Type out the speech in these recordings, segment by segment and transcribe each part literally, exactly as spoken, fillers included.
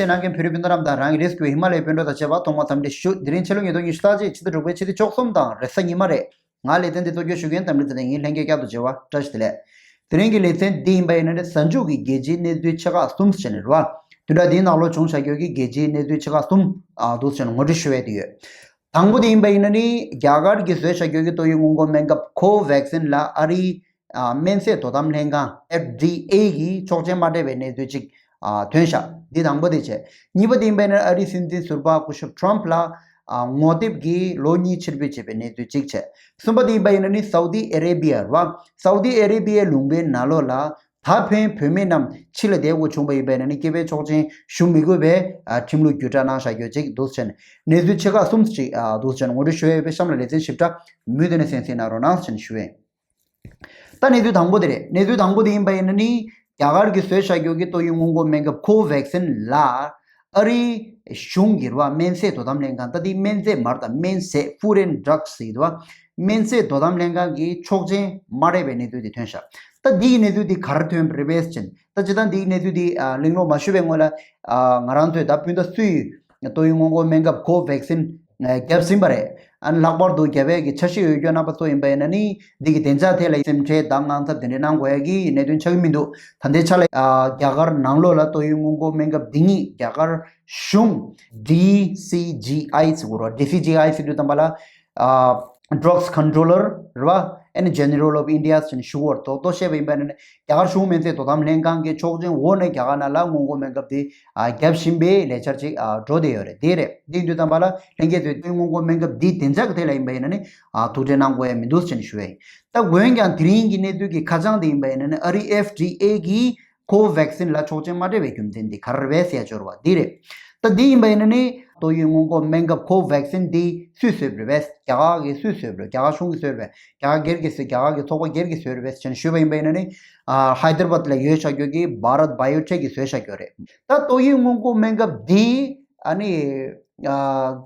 གནང་མཁན་བོད་རིགས་སྤུན་ཟླ་རྣམས་དང་། རང་གི་རེས་སྐུལ་ཧི་མ་ལ་ཡའི་སྤུན་གྲོགས་དང་བཅས་པ་ཐོག་མར་འཚམས་འདྲི་ཞུ། དེ་རིང་ཕྱི་ལོ་ཉིས་སྟོང་ཉི་ཤུ་རྩ་གཅིག་ཕྱི་ཟླ་དྲུག་པའི་ཕྱི་ཚེས་བཅུ་གསུམ་དང་རེས་གཟའ་ཉི་མ་རེད། ང་ལེ་ཚན་འདི་གཙོ་སྐྱོང་ཞུ་མཁན་འདེམས་རིགས་ཚེ་བརྟན་ཡིན། ལྷན་རྒྱས་བསྐྱར་དུ་མཇལ་བར་བཀྲ་ཤིས་བདེ་ལེགས། དེ་རིང་གི་ལེ་ཚན་འདི་ཡིན་པ་ཡིན་ན་ནི་གཟའ་མཇུག་གི་རྒྱལ་སྤྱིའི་གནས་ཚུལ་ཆེ་ཁག་གསུམ་ཟེར་ནས་རེད་བ། བདུན་ཕྲག་འདིའི་ནང་ལོགས་བྱུང་བཞག་རྒྱུ་གི་རྒྱལ་སྤྱིའི་གནས་ཚུལ་ཆེ་ཁག་གསུམ་ཨ་འདུག་ཟེར་ནས་ངོ་སྤྲོད་ཞུ་ཡས་དེ་ཡོད། དང་པོ་དེ་ཡིན་པ་ཡིན་ན་ནི་རྒྱ་གར་གྱིས་བཟོས་བཞག་རྒྱུ་གི་ཏོག་དབྱིབས་སྔོན་འགོག་སྨན་ཁབ་ཁོ་ཝེག་སིན་ལ་ཨ་རིའི་ཨ་སྨན་རྫས་དོ་དམ་ལྷན་ཁང་ཨེཕ་ཌི་ཨེ་གིས་ཆོག་མཆན་མ་སྤྲད་པའི་གནས་ཚུལ་ཅིག་ཨ་ཐོན་ཤག་འདི་དང་པོ་དེ་བྱས། གཉིས་པ་དེ་ཡིན་པ་ཡིན་ན་ཨ་རིའི་སྲིད་འཛིན་ཟུར་པ་སྐུ་ཞབས་ཊརམ་ཕི་ལ་ཨ་ངོ་དེབ་ཀྱིས་ལོ་གཉིས་ཕྱིར་འབུད་བྱས་པའི་གནས་ཚུལ་གཅིག་བྱས། གསུམ་པ་དེ་ཡིན་པ་ཡིན་ན་ནི་སའུ་ཏི་ཨ་རེ་བི་ཡ་རེད་བ། སའུ་ཏི་ཨ་རེ་བི་ཡའི་ལུང་པའི་ནང་ལོགས་ལ་ད་ཕན་བོད་མི་རྣམས་ཕྱི་ལ་བསྡད་དགོས་བྱུང་བ་ཡིན་པ་ཡིན་ན་ནི་སྐྱེ་བའི་ཆོག་མཆན་ཞུ་མི་དགོས་པའི་ཨ་ཁྲིམས་ལུགས་བརྒྱུད་བསྒྲགས་གནང་བཞག་རྒྱུ་གཅིག་འདུག་ཟེར་ནས་གནས་ཚུལ་ཆེ་ཁག་གསུམ་ཅིག་ཨ་འདུག་ཟེར་ནས་ངོ་སྤྲོད་ཞུ་ཡས་ཡོད་པའི་གཤམ་ལ་ལེ་ཚན་ཞིབ་ཕྲ་མུ་མཐུད་ནས་གསན་གཟིགས་གནང་རོགས་གནང་ཟེར་ནས་ཞུ་ཡས་ཡིན། ད་གནས་ཚུལ་དང་པོ་དེ་རེད། གནས་ཚུལ་དང་པོ་དེ་ཡིན་པ་ཡིན་ན་ནི་རྒྱ་གར་གྱིས་བཟོས་བཞག་རྒྱུ་གི་ཏོག་དབྱིབས་སྔོན་འགོག་སྨན་ཁབ་ཁོ་ཝེག་སིན་ལ་ཨ་རིའི་གཞུང་གི་རེད་བ། སྨན་རྫས་དོ་དམ་ལྷན་ཁང་། ད་འདི་སྨན་རྫས་མ་རེད་ད། སྨན་རྫས་Food and Drugs ཡིན་བ། སྨན་རྫས་དོ་དམ་ལྷན་ཁང་གིས་ཆོག་མཆན་མ་སྤྲད་པའི་གནས་ཚུལ་དེ་ཐོན་ཤག་ད་འདི་གི་གནས་ཚུལ་འདི་ག་རེ་ཐོན་པ་རེད་པས་ཟེར་ན། ད་སྤྱིར་བཏང་འདི་གི་གནས་ཚུལ་འདི་ཨ་གླེང་སློང་མ་ཞུས་པའི་སྔོན་ལ་ཨ་ང་རང་ཚོས་ད་སྤུན་ཟླ་སུ་ཡིས་ཏོག་དབྱིབས་སྔོན་འགོག་སྨན་ཁབ་ཁོ་ཝེག་སིན་བརྒྱབ་ཟིན་པ་རེད། ཨ་ནི་ལྷག་པར་དུ་རྒྱབ་ཡས་ཀྱི་འཆར་གཞི་ཡོད་རྒྱུ་རྣམ་པ་ཚོ་ཡིན་པ་ཡིན་ན་ནི་འདི་གི་བདེ་འཇགས་ཐད་ལ་སེམས་ཁྲལ་དང་དངངས་འཚབ་དེ་འདྲའི་གནང་དགོས་ཡ་གི་གནད་དོན་ཆགས་ཀྱི་མི་འདུག་ད་ལྟའི་ཆ་ལ་ཨ་རྒྱ་གར་ནང་ལོགས་ལ་ཏོག་དབྱིབས་སྔོན་འགོག་སྨན་ཁབ་འདི་ཉིད་རྒྱ་གར་གཞུང་ཌི་སི་ཇི་ཨའི་ཟེར་དགོས་རེད། ཌི་སི་ཇི་ཨའི་ཟེར་དུས་ཙམ་པ་ལ་ཨ་Drugs Controller རེད་བ། ཨ་ནི་General of India ཟེར་ནས་ཞུ་དགོས་རེད། ཏོག་ཏོག་བཤད་པ་ཡིན་པ་ཡིན་ན་ནི་རྒྱ་གར་གཞུང་སྨན་རྫས་དོ་དམ་ལྷན་ཁང་གི་ཆོག་མཆན་འོག་ནས་རྒྱ་གར་ནང་ལ་སྔོན་འགོག་སྨན་ཁབ་འདི་ཨ་བརྒྱབ་བཞིན་པའི་ལས་འཆར་ཅིག་ཨ་འགྲོ་བསྡད་ཡོད་རེད། དེ་རེད། དེ་ཡིན་དུས་ཙམ་པ་ལ་ལྷན་རྒྱས་ཚོས་སྔོན་འགོག་སྨན་ཁབ་འདི་བདེ་འཇགས་ཀྱི་ཐད་ལ་ཡིན་པ་ཡིན་ན་ནི་ཨ་ཐུགས་ཁྲལ་གནང་དགོས་ཡ་མི་འདུག་ཟེར་ནས་ཞུ་ཡ་ཡིན། ད་འོན་ཀྱང་དེ་རིང་གི་གནས་ཚུལ་གྱི་ཁ་བྱང་དེ་ཡིན་པ་ཡིན་ན་ནི་ཨ་རིའི་ཨེཕ་ཌི་ཨེ་གིས་ཁོ་ཝེག་སིན་ལ་ཆོག་མཆན་མ་སྤྲད་པའི་རྒྱུ་མཚན་དེ་ག་རེ་རེད་ཟེར་ཡ་ཅིག་ཡོད་རེད་བ། འདི་རེད། ད་འདི་ཡིན་པ་ཡིན་ན་ནི་ཏོག་དབྱིབས་སྔོན་འགོག་སྨན་ཁབ་ཁོ་ཝེག་སིན་འདི་སུས་བཟོས་པ་རེད་པས། རྒྱ་གར་གྱིས་སུས་བཟོས་པ་རེད། རྒྱ་གར་གཞུང་གིས་བཟོས་པས། རྒྱ་གར་སྒེར་གྱིས་བཟོས། རྒྱ་གར་གྱི་ཚོགས་པ་སྒེར་གྱིས་བཟོས་རེད་པས་ཟེར་ནས་ཞུས་པ་ཡིན་པ་ཡིན་ན་ནི་ཨ་ཧའི་ཏར་བཱད་ལ་ཡོད་བཞག་རྒྱུ་གི་བྷ་རད་བྷ་ཡོ་ཊེག་གིས་བཟོས་བཞག་རྒྱུ་རེད། ད་ཏོག་དབྱིབས་སྔོན་འགོག་སྨན་ཁབ་འདི་ཨ་ནི་ཨ་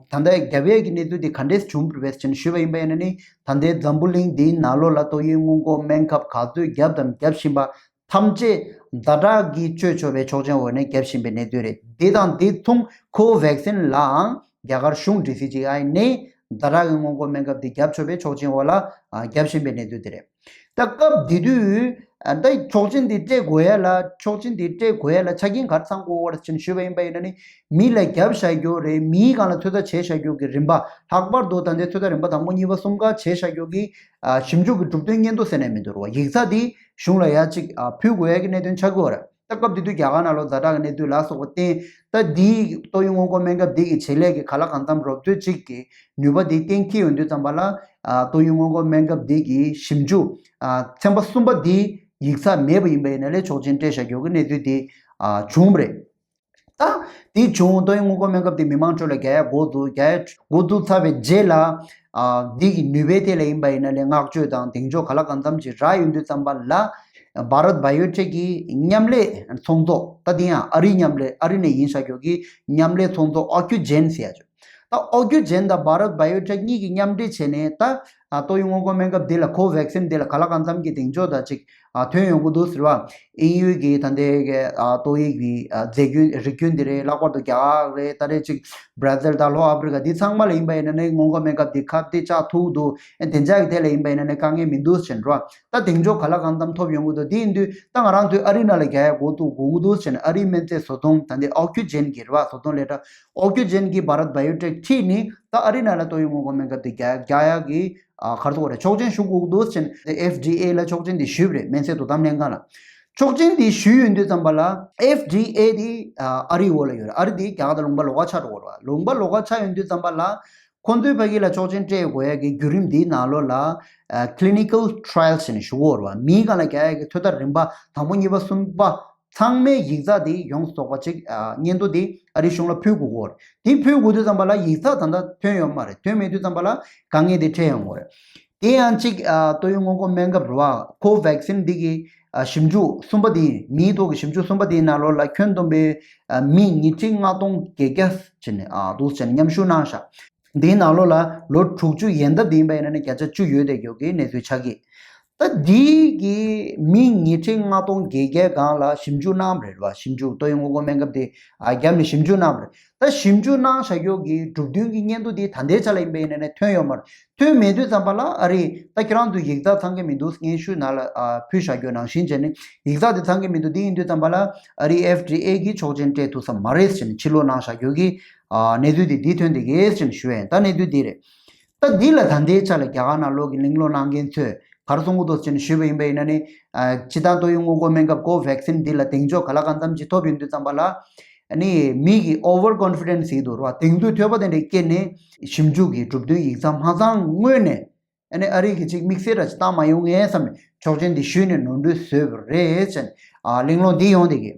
ད་ལྟ་རྒྱབ་ཡས་ཀྱི་གནས་ཚུལ་འདི་ག་འདྲས་བྱུང་བ་རེད་པས་ཟེར་ནས་ཞུས་པ་ཡིན་པ་ཡིན་ན་ནི་ད་ལྟའི་འཛམ་བུ་གླིང་འདིའི་ནང་ལོགས་ལ་ཏོག་དབྱིབས་སྔོན་འགོག་སྨན་ཁབ་ག་ཚོད་བརྒྱབ་དང་བརྒྱབ་བཞིན་པ་ཐམས་ཅད་ཛ་དྲག་གིས་སྤྱོད་ཆོག་པའི་ཆོག་མཆན་འོག་ནས་བརྒྱབ་བཞིན་པའི་གནས་ཚུལ་རེད། འདི་དང་འདི་མཚུངས་ཁོ་ཝེག་སིན་ལའང་རྒྱ་གར་གཞུང་ཌི་སི་ཇི་ཨའི་ནས་ཛ་དྲག་གི་སྔོན་འགོག་སྨན་ཁབ་འདི་བརྒྱབ་ཆོག་པའི་ཆོག་མཆན་འོག་ལ་ཨ་བརྒྱབ་བཞིན་པའི་གནས་ཚུལ་འདི་རེད། ད་སྐབས་འདི་དུས་ཨ་ད་ཆོག་མཆན་འདི་སྤྲད་དགོས་ཡ་ལ་ཆོག་མཆན་འདི་སྤྲད་དགོས་ཡ་ལ་ཆ་རྐྱེན་ག་རེ་ཚང་དགོས་པ་རེད་ཟེར་ནས་ཞུས་པ་ཡིན་པ་ཡིན་ན་ནི་མི་ལ་བརྒྱབ་བཞག་རྒྱུ་རེད། མིའི་སྒང་ལ་ཚོད་ལྟ་བྱས་བཞག་རྒྱུ་གི་རིམ་པ་ལྷག་པར་དུ་ད་ལྟའི་ཚོད་ལྟ་རིམ་པ་དང་པོ་གཉིས་པ་གསུམ་ཀ་བྱས་བཞག་རྒྱུ་གི་ཨ་ཞིབ་འཇུག་གི་གྲུབ་དོན་སྙན་ཐོ་ཟེར་ནས་མི་འདུག་རེད་བ། ཡིག་ཚགས་འདི་གཞུང་ལ་ཡ་གཅིག་ཨ་ཕུལ་དགོས་ཡ་གི་གནད་དོན་ཆགས་ཀྱི་ཡོད་རེད། ད་སྐབས་དེ་དུས་རྒྱ་གར་ནང་ལོགས་ཛ་དྲག་གི་གནས་ཚུལ་ལ་སོགས་པ་བརྟེན་ད་འདིའི་ཏོག་དབྱིབས་སྔོན་འགོག་སྨན་ཁབ་འདི་གི་བྱེད་ལས་ཀྱི་གང་ལ་གང་འཚམ་རོབ་ཚོད་ཅིག་གི་ནུས་པ་འདི་གཏན་འཁེལ་ཡོང་དུས་ཙམ་པ་ལ་ཨ་ཏོག་དབྱིབས་སྔོན་འགོག་སྨན་ཁབ་འདི་གི་ཞིབ་འཇུག་ཨ་ཚན་པ་གསུམ་པ་འདི་ཡིག་ཚགས་མེད་པ་ཡིན་པ་ཡིན་ན་ལས་ཆོག་མཆན་སྤྲད་བཞག་རྒྱུ་གི་གནས་ཚུལ་འདི་ཨ་བྱུང་བ་རེད། ད་དེ་བྱུང་། ཏོག་དབྱིབས་སྔོན་འགོག་སྨན་ཁབ་དེ་མི་མང་ཁྲོད་ལ་རྒྱག་ཡ་འགོ་འཛུགས། རྒྱག་ཡ་འགོ་འཛུགས་ཚར་བའི་རྗེས་ལ་ཨ་འདི་གི་ནུས་པའི་ཐད་ལ་ཡིན་པ་ཡིན་ན་ལས་བསྔགས་བརྗོད་དང་གདེང་འཇོག་གང་ལ་གང་འཚམ་ཅིག་རག་ཡོང་དུས་ཙམ་པ་ལ་བྷ་རད་བྷ་ཡོ་ཊེག་གི་མཉམ་ལས་ཚོང་ཚོགས། ད་དེ་ཡང་ཨ་རིའི་མཉམ་ལས། ཨ་རི་ནས་ཡིན་བཞག་རྒྱུ་གི་མཉམ་ལས་ཚོང་ཚོགས་ཨོ་ཁྱུ་ཇེན་ཟེར་ཡ་ཅིག་ད་ཨོ་ཁྱུ་ཇེན་དང་བྷ་རད་བྷ་ཡོ་ཊེག་གཉིས་ཀྱིས་མཉམ་འབྲེལ་བྱས་ནས་ད་ཨ་ཏོག་དབྱིབས་སྔོན་འགོག་སྨན་ཁབ་འདི་ལ་ཁོ་ཝེག་སིན་འདི་ལ་གང་ལ་གང་འཚམ་གྱི་གདེང་འཇོག་དང་ཅིག་ཨ་ཐོན་ཡོང་གི་འདུག་ཟེར་བ། དབྱིན་ཡུལ་གྱི་ད་ལྟའི་གི་ཨ་ཏོག་དབྱིབས་ཀྱི་ཨ་རྫས་རྒྱུན་རིགས་རྒྱུན་འདི་རེད། ལྷག་པར་དུ་རྒྱ་གར་རེད། ད་རེད་ཅིག་བྷ་ར་ཟིལ་དང་ལྷོ་ཨ་ཕི་རི་ཀ་འདི་ཚང་མ་ལ་ཡིན་པ་ཡིན་ན་ནི་སྔོན་འགོག་སྨན་ཁབ་འདི་ཁ་གཏད་བཅག་ཐུབ་འདུག་ཨ་བདེ་འཇགས་ཀྱི་ཐད་ལ་ཡིན་པ་ཡིན་ན་ནི་དཀའ་ངལ་མི་འདུག་ཟེར་བ། ད་གདེང་འཇོག་གང་ལ་གང་འཚམ་ཐོབ་ཡོང་གི་འདུག་དེ་ཡིན་དུས་ད་ང་རང་ཚོས་ཨ་རི་ནང་ལ་རྒྱག་ཡ་འགོ་འཛུགས་དགོས་ཀྱི་འདུག་ཟེར་ནས་ཨ་རིའི་སྨན་རྫས་བཟོ་ཚོང་ད་ལྟའི་ཨོ་ཁྱུ་ཇེན་གྱི་རེད་བ། བཟོ་ཚོང་ལས་གྲྭ་ཨོ་ཁྱུ་ཇེན་གྱི་བྷ་རད་བྷ་ཡོ་ཊེག་ཁྲིད་ནས་ད་ཨ་རི་ནང་ལ་ཏོག་དབྱིབས་སྔོན་འགོག་སྨན་ཁབ་དེ་རྒྱག་རྒྱག་ཡ་གི་ཨ་ག་རེ་ཟེར་དགོས་རེད། ཆོག་མཆན་ཞུ་དགོས་ཀྱི་འདུག་ཟེར་ནས་ཨེཕ་ཌི་ཨེ་ལ་ཆོག་མཆན་དེ་ཞུས་པ་རེད། སྨན་རྫས་དོ་དམ་ལྷན་ཁང་ལ་ཆོག་མཆན་དེ་ཞུས་ཡོང་དུས་ཙམ་པ་ལ་ཨེཕ་ཌི་ཨེ་དེ་ཨ་རིའི་འོག་ལ་ཡོད་རེད། ཨ་རི་དེ་རྒྱ་གར་དང་ལུང་པ་ལོགས་ཀ་ཆགས་འགྲོ་གི་རེད་བ། ལུང་པ་ལོགས་ཀ་ཆགས་ཡོང་དུས་ཙམ་པ་ལ་ཁོ་ཚོའི་ཕ་གི་ལ་ཆོག་མཆན་སྤྲད་དགོས་ཡ་གི་བརྒྱུད་རིམ་འདིའི་ནང་ལོགས་ལ་ཨ་clinical trials ཟེར་ནས་ཞུ་གི་ཡོད་རེད་བ། མིའི་སྒང་ལ་རྒྱག་ཡ་གི་ཚོད་ལྟ་རིམ་པ་དང་པོ་གཉིས་པ་གསུམ་པ་ཚང་མའི་ཡིག་ཚགས་དེ་ཡོངས་སུ་རྫོགས་པ་ཅིག་ཨ་སྙན་ཐོ་དེ་ཨ་རིའི་གཞུང་ལ་ཕུལ་དགོས་ཀྱི་ཡོད་རེད། དེ་ཕུལ་དགོས་དུས་ཙམ་པ་ལ་ཡིག་ཚགས་ད་ལྟ་ཐོན་ཡོད་མ་རེད། ཐོན་མེད་དུས་ཙམ་པ་ལ་དཀའ་ངལ་དེ་འཕྲད་ཡོང་གི་ཡོད་རེད། དེ་ཡང་གཅིག་ཨ་ཏོག་དབྱིབས་སྔོན་འགོག་སྨན་ཁབ་རེད་བ། ཁོ་ཝེག་སིན་འདི་གི་ཨ་ཞིབ་འཇུག་གསུམ་པ་དེ། མིའི་ཐོག་གི་ཞིབ་འཇུག་གསུམ་པ་དེའི་ནང་ལོགས་ལ་ཁྱོན་བསྡོམས་པའི་ཨ་མི་ཉིས་ཁྲི་ལྔ་སྟོང་བརྒྱད་བརྒྱ་བྱས་ནས་ཨ་འདུག་བྱས་ནས་མཉམ་ཞུགས་གནང་ཤག་འདིའི་ནང་ལོགས་ལ་ལོ་དྲུག་ཅུ་ཡན་འདབ་དེ་ཡིན་པ་ཡིན་ན་ནི་བརྒྱ་ཆ་བཅུ་ཡོད་བསྡད་ཡོད་ཀྱི་གནས་ཚུལ་ཆགས་ཀྱི། ད་འདི་གི་མི་ཉིས་ཁྲི་ལྔ་སྟོང་བརྒྱད་བརྒྱའི་སྒང་ལ་ཞིབ་འཇུག་གནང་བ་རེད་བ། ཞིབ་འཇུག་ཏོག་དབྱིབས་སྔོན་འགོག་སྨན་ཁབ་དེ་ཨ་བརྒྱབ་ནས་ཞིབ་འཇུག་གནང་བ་རེད། ད་ཞིབ་འཇུག་གནང་བཞག་རྒྱུ་གི་གྲུབ་དོན་གྱི་སྙན་ཐོ་འདི་ད་ལྟའི་ཆ་ལ་ཡིན་པ་ཡིན་ན་ནས་ཐོན་ཡོད་མ་རེད། ཐོན་མེད་དུས་ཙམ་པ་ལ་ཨ་རི་ད་ཁྱེད་རང་ཚོ་ཡིག་ཚགས་ཚང་གི་མི་འདུག་སྙན་ཞུ་ནང་ལ་ཨ་ཕུལ་བཞག་རྒྱུ་ནང་བཞིན་བྱས་ནས་ཡིག་ཚགས་དེ་ཚང་གི་མི་འདུག་འདི་ཡིན་དུས་ཙམ་པ་ལ་ཨ་རི་ཨེཕ་ཌི་ཨེ་གི་ཆོག་མཆན་སྤྲད་ཐུབ་ས་མ་རེད་ཟེར་ནས་ཕྱིར་ལོག་གནང་བཞག་རྒྱུ་གི་ཨ་གནས་ཚུལ་དེ་འདི་ཐོན་བསྡད་ཀྱི་ཟེར་ནས་ཞུ་ཡ་ཡིན། ད་གནས་ཚུལ་འདི་རེད། ད་འདི་ལ་ད་ལྟའི་ཆ་ལ་རྒྱ་གར་ནང་ལོགས་ཀྱི་གླེང་སློང་གནང་མཁན་ཚོས་ག་རེ་གསུང་གི་འདུག་ཟེར་ནས་ཞུས་པ་ཡིན་པ་ཡིན་ན་ནི། ཨ་སྤྱིར་བཏང་ཏོག་དབྱིབས་སྔོན་འགོག་སྨན་ཁབ་ཀོ་ཝེག་སིན་འདི་ལ་གདེང་འཇོག་ག་ལ་གང་འཚམ་ཅིག་ཐོབ་ཡོང་དུས་ཙམ་པ་ལ། ཨ་ནི་མི་གི་ཨོ་ཝར་ཀོན་ཕི་ཌེན་སི་ཡིན་འདུག་ར་བ། གདེང་ཚོད་ཐོས་པ་དེ་འདྲ་སྐྱེས་ནས་ཞིབ་འཇུག་གི་གྲུབ་དོན་ཡིག་ཚང་མ་ཚང་སྔོན་ནས། ཨ་ནི་ཨ་རི་གི་ཅིག་དམིགས་བསལ་ར་ཅིག་བཏང་མ་ཡོང་ངས་བསམ་ནས་ཆོག་མཆན་འདི་ཞུས་ནས་ནོར་འཁྲུལ་བཟོས་པ་རེད་ཅེས་ཨ་གླེང་སློང་འདི་ཡོང་བསྡད་ཀྱི།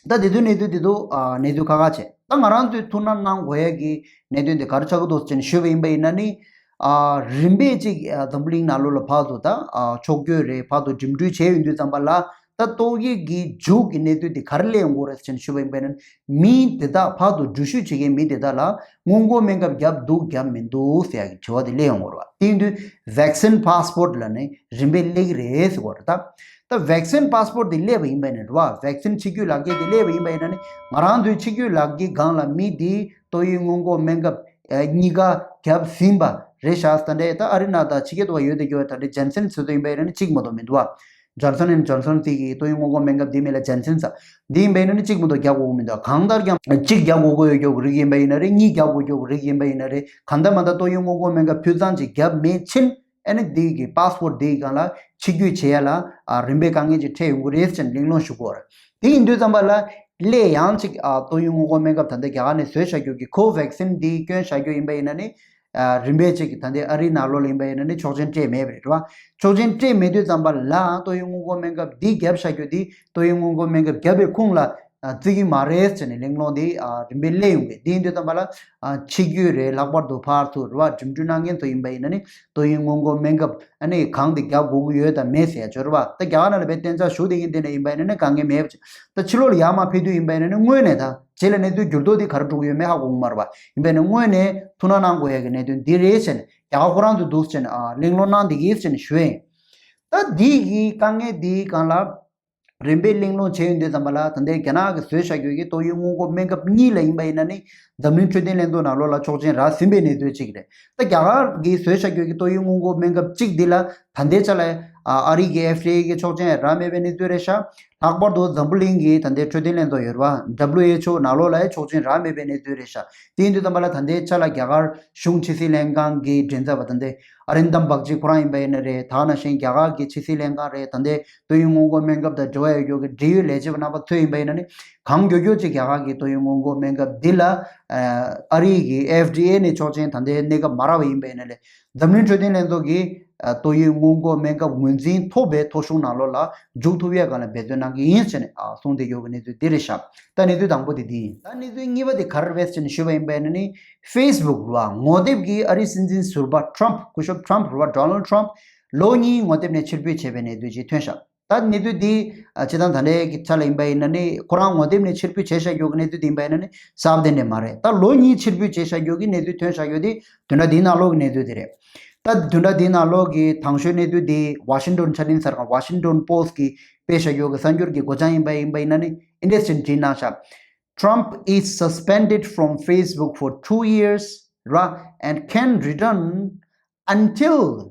ད། ད་དེ་ཚོའི་གནས་ཚུལ་དེ་ཚོ་ཨ་གནས་ཚུལ་ཁག་ཁག་བྱས། ད་ང་རང་ཚོས་ཐུགས་སྣང་གནང་དགོས་ཡ་གི་གནད་དོན་དེ་ག་རེ་ཆགས་ཀྱི་འདུག་ཟེར་ནས་ཞུས་པ་ཡིན་པ་ཡིན་ན་ནི། ཨ་རིམ་པས་ཅིག་ཨ་འཛམ་བུ་གླིང་ནང་ལོགས་ལ་ཕར་ཚུར་ད་ཨ་ཕྱོགས་བསྐྱོད་རེད། ཕར་ཚུར་འགྲིམ་འགྲུལ་བྱས་ཡོང་དུས་ཙམ་པ་ལ་ད་ཏོག་དབྱིབས་ཀྱི་མཇུག་གི་གནས་ཚུལ་དེ་ག་རེ་སླེབས་ཡོང་གི་རེད་ཟེར་ནས་ཞུས་པ་ཡིན་པ་ཡིན་ན། མི་དེ་དག་ཕར་ཚུར་འགྲུལ་བཞུད་བྱེད་མཁན་མི་དེ་དག་ལ་སྔོན་འགོག་སྨན་ཁབ་བརྒྱབ་འདུག་བརྒྱབ་མི་འདུག་ཟེར་ཡ་གི་དྲི་བ་དེ་སླེབས་ཡོང་གི་རེད་བ། དེ་ཡིན་དུས་ཝེག་སིན་པཱ་སི་པོར་ཊི་ལབ་ནས་རིམ་པས་སླེབས་ཀྱི་རེད་ཟེར་གྱི་ཡོད་རེད་ད། ད་ཝེག་སིན་པཱ་སི་པོར་ཊི་དེ་སླེབས་པ་ཡིན་པ་ཡིན་ན་རེད་བ། ཝེག་སིན་ཕྱི་སྐྱོད་ལག་འཁྱེར་དེ་སླེབས་པ་ཡིན་པ་ཡིན་ན་ནི་ང་རང་ཚོའི་ཕྱི་སྐྱོད་ལག་འཁྱེར་སྒང་ལ་མི་དེ་ཏོག་དབྱིབས་སྔོན་འགོག་སྨན་ཁབ་ཨ་གཉིས་ཀ་བརྒྱབ་ཟིན་པ་རེད་ཤག་ད་ལྟའི་ད་ཨ་རི་ནང་ད་ཕྱི་རྒྱལ་དུ་བ་ཡོད་དེ་རྒྱུ་བ་ད་ལྟའི་ཇན་སན་ཟེར་དུ་ཡིན་པ་ཡིན་ན་ནི་གཅིག་མ་གཏོགས་མི་འདུག་བ། ཇོན་སོན་ཨེན་ཇོན་སོན་ཟེར་གི་ཏོག་དབྱིབས་སྔོན་འགོག་སྨན་ཁབ་འདི་མེད་ལ་ཇན་སན་ཟེར་འདི་ཡིན་པ་ཡིན་ན་ནི་གཅིག་མ་གཏོགས་རྒྱག་དགོས་ཀྱི་མི་འདུག་གང་ལྟར་ཀྱང་གཅིག་རྒྱག་དགོས་ཀྱི་ཡོད་རྒྱུ་རིགས་ཡིན་པ་ཡིན་ན་རེད། གཉིས་རྒྱག་དགོས་ཀྱི་རིགས་ཡིན་པ་ཡིན་ན་རེད། གང་ལྟར་མ་ལྟར་ཏོག་དབྱིབས་སྔོན་འགོག་སྨན་ཁབ་ཕུལ་ཚང་ཅིག་བརྒྱབ་མེད་ཕྱིན། ཨ་ནི་འདི་གི་པཱ་སི་པོར་ཊི་འདི་གི་སྒང་ལ་ཕྱི་སྐྱོད་བྱེད་ཡ་ལ་ཨ་རིམ་པས་དཀའ་ངལ་ཅིག་འཕྲད་ཡོང་གི་རེད་ཅེས་གླེང་སློང་ཞུ་གི་ཡོད་རེད། དེ་ཡིན་དུས་ཙམ་པ་ལ་སླད་ཡང་ཅིག་ཨ་ཏོག་དབྱིབས་སྔོན་འགོག་སྨན་ཁབ་ད་ལྟ་རྒྱ་གར་ནས་བཟོས་བཞག་རྒྱུ་གི་ཀོ་ཝེག་སིན་འདི་བསྐྱོན་བཞག་རྒྱུ་ཡིན་པ་ཡིན་ན་ནི། ཨ་རིམ་པས་ཅིག་ད་ལྟའི་ཨ་རིའི་ནང་ལོགས་ལ་ཡིན་པ་ཡིན་ན་ནི་ཆོག་མཆན་སྤྲད་མེད་པ་རེད་བ། ཆོག་མཆན་སྤྲད་མེད་དུས་ཙམ་པ་ལ་ཏོག་དབྱིབས་སྔོན་འགོག་སྨན་ཁབ་འདི་བརྒྱབ་བཞག་རྒྱུ་འདི་ཏོག་དབྱིབས་སྔོན་འགོག་སྨན་ཁབ་བརྒྱབ་པའི་ཁུངས་ལ་ཨ་བརྩི་གི་མ་རེད་ཟེར་ནས་གླེང་སློང་འདི་ཨ་རིམ་པས་སླེབས་ཡོང་གི། འདི་ཡིན་དུས་ཙམ་པ་ལ་ཨ་ཕྱི་སྐྱོད་རེད། ལྷག་པར་དུ་ཕར་ཚུར་རེད་བ། འགྲིམ་འགྲུལ་གནང་མཁན་ཚོ་ཡིན་པ་ཡིན་ན་ནི་ཏོག་དབྱིབས་སྔོན་འགོག་སྨན་ཁབ་ཨ་ནི་གང་དེ་རྒྱག་དགོས་ཀྱི་ཡོད་དམ་མེད་ཟེར་ཡ་ཅིག་ཡོད་རེད་བ། ད་རྒྱ་གར་ནང་ལ་བས་གཏན་འཇགས་ཞུ་བསྡད་མཁན་དེ་འདྲ་ཡིན་པ་ཡིན་ན་ནི་དཀའ་ངལ་མེད་པ་ཅིག་ད་ཕྱི་ལོགས་ལ་ཡར་མར་ཕེབས་དུས་ཡིན་པ་ཡིན་ན་ནི་སྔོན་ནས་ད་རྗེས་ལ་གནས་ཚུལ་འགྱུར་ལྡོག་དེ་ག་རེ་འགྲོ་གི་ཡོད་མེད་ཧ་གོ་གི་མ་རེད་བ། ཡིན་པ་ཡིན་ན་སྔོན་ནས་ཐུགས་སྣང་གནང་དགོས་ཡ་གི་གནད་དོན་འདི་རེད་ཟེར་ནས་རྒྱ་གར་ཁོ་རང་ཚོས་འདུག་ཟེར་ནས་ཨ་གླེང་སློང་གནང་བསྡད་ཀྱི་ཟེར་ནས་ཞུ་ཡ་ཡིན། ད་འདི་གི་དཀའ་ངལ་འདིའི་སྒང་ལ་རིམ་པས་གླེང་སློང་བྱས་ཡོང་དུས་ཙམ་པ་ལ་ད་ལྟའི་རྒྱ་ནག་གིས་བཟོས་བཞག་རྒྱུ་གི་ཏོག་དབྱིབས་སྔོན་འགོག་སྨན་ཁབ་གཉིས་ལ་ཡིན་པ་ཡིན་ན་ནི་འཛམ་གླིང་འཕྲོད་བསྟེན་ལྷན་ཚོགས་ནང་ལོགས་ལ་ཆོག་མཆན་རག་ཟིན་པའི་གནས་ཚུལ་གཅིག་རེད། ད་རྒྱ་གར་གྱིས་བཟོས་བཞག་རྒྱུ་གི་ཏོག་དབྱིབས་སྔོན་འགོག་སྨན་ཁབ་གཅིག་འདི་ལ་ད་ལྟའི་ཆ་ལ་ཨ་རི་གི་ཨེཕ་ཌི་ཨེ་གི་ཆོག་མཆན་རག་མེད་པའི་གནས་ཚུལ་རེད་ཤག་ལྷག་པར་དུ་འཛམ་བུ་གླིང་གི་ད་ལྟའི་འཕྲོད་བསྟེན་ལྷན་ཚོགས་ཡོད་རེད་བ། ཌབ་ལིའུ་ཨེཆ་ཨོ་ནང་ལོགས་ལ་ཡང་ཆོག་མཆན་རག་མེད་པའི་གནས་ཚུལ་རེད་ཤག་དེ་ཡིན་དུས་ཙམ་པ་ལ་ད་ལྟའི་ཆ་ལ་རྒྱ་གར་གཞུང་ཕྱི་སྲིད་ལྷན་ཁང་གི་མགྲིན་ཚབ་པ་ད་ལྟའི་ཨ་རིན་དམ་བག་ཅི་ཁོ་རང་ཡིན་པ་ཡིན་ན་རེད། ད་ག་ནང་བཞིན་རྒྱ་གར་གྱི་ཕྱི་སྲིད་ལྷན་ཁང་རེད། ད་ལྟའི་ཏོག་དབྱིབས་སྔོན་འགོག་སྨན་ཁབ་དང་འབྲེལ་བ་ཡོད་རྒྱུ་གི་འབྲེལ་ཡོད་ལས་བྱེད་པ་རྣམ་པ་ཚོ་ཡིན་པ་ཡིན་ན་ནི་གང་མགྱོགས་མགྱོགས་ཅིག་རྒྱ་གར་གྱི་ཏོག་དབྱིབས་སྔོན་འགོག་སྨན་ཁབ་འདི་ལ་ཨ་རི་གི་ཨེཕ་ཌི་ཨེ་ནས་ཆོག་མཆན་ད་ལྟའི་གནས་སྐབས་མ་རག་པ་ཡིན་པ་ཡིན་ན་ལས་འཛམ་གླིང་འཕྲོད་བསྟེན་ལྷན་ཚོགས་ཀྱི་ཨ་ཏོག་དབྱིབས་སྔོན་འགོག་སྨན་ཁབ་ངོས་འཛིན་ཐོབ་པའི་ཐོ་གཞུང་ནང་ལོགས་ལ་འཇུག་ཐུབ་ཡས་སྒང་ལ་འབད་བརྩོན་གནང་གི་ཡིན་ཟེར་ནས་ཨ་གསུངས་བསྡད་ཡོད་པའི་གནས་ཚུལ་འདི་རེད་ཤག་ད་གནས་ཚུལ་དང་པོ་དེ་འདི་ཡིན། ད་གནས་ཚུལ་གཉིས་པ་དེ་ག་རེ་རེད་ཟེར་ནས་ཞུས་པ་ཡིན་པ་ཡིན་ན་ནི་ཧྥེ་སི་བུག་རེད་བ། ངོ་དེབ་ཀྱིས་ཨ་རིའི་སྲིད་འཛིན་ཟུར་པ་ཊམ་ཕ་སྐུ་ཞབས་ཊམ་ཕ་རེད་བ། ཌོ་ནལ་ཊམ་ཕ་ལོ་གཉིས་ངོ་དེབ་ནས་ཕྱིར་འབུད་བྱས་པའི་གནས་ཚུལ་ཅིག་ཐོན་ཤག་ད་གནས་ཚུལ་འདི་ཨ་སྤྱིར་བཏང་ད་ལྟའི་གི་ཆ་ལ་ཡིན་པ་ཡིན་ན་ནི་ཁོ་རང་ངོ་དེབ་ནས་ཕྱིར་འབུད་བྱས་བཞག་རྒྱུ་གི་གནས་ཚུལ་འདི་ཡིན་པ་ཡིན་ན་ནི་གསལ་པོ་གཏན་ནས་མ་རེད། ད་ལོ་གཉིས་ཕྱིར་འབུད་བྱས་བཞག་རྒྱུ་གི་གནས་ཚུལ་ཐོན་བཞག་རྒྱུ་དེ་བདུན་ཕྲག་འདིའི་ནང་ལོགས་ཀྱི་གནས་ཚུལ་དེ་རེད། ད་བདུན་ཕྲག་འདིའི་ནང་ལོགས་ཀྱི་དང་ཤོས་གནས་ཚུལ་དེ་Washington་ཆ་འཕྲིན་གསར་ཁང་Washington Post་གིས་སྤེལ་བཞག་རྒྱུ་གི་གསར་འགྱུར་གྱི་སྒོ་བྱང་ཡིན་པ་ཡིན་པ་ཡིན་ན་ནི་འདི་འདྲ་ཞིག་བྲིས་གནང་ཤག Trump is suspended from Facebook for two years, ར། And can return until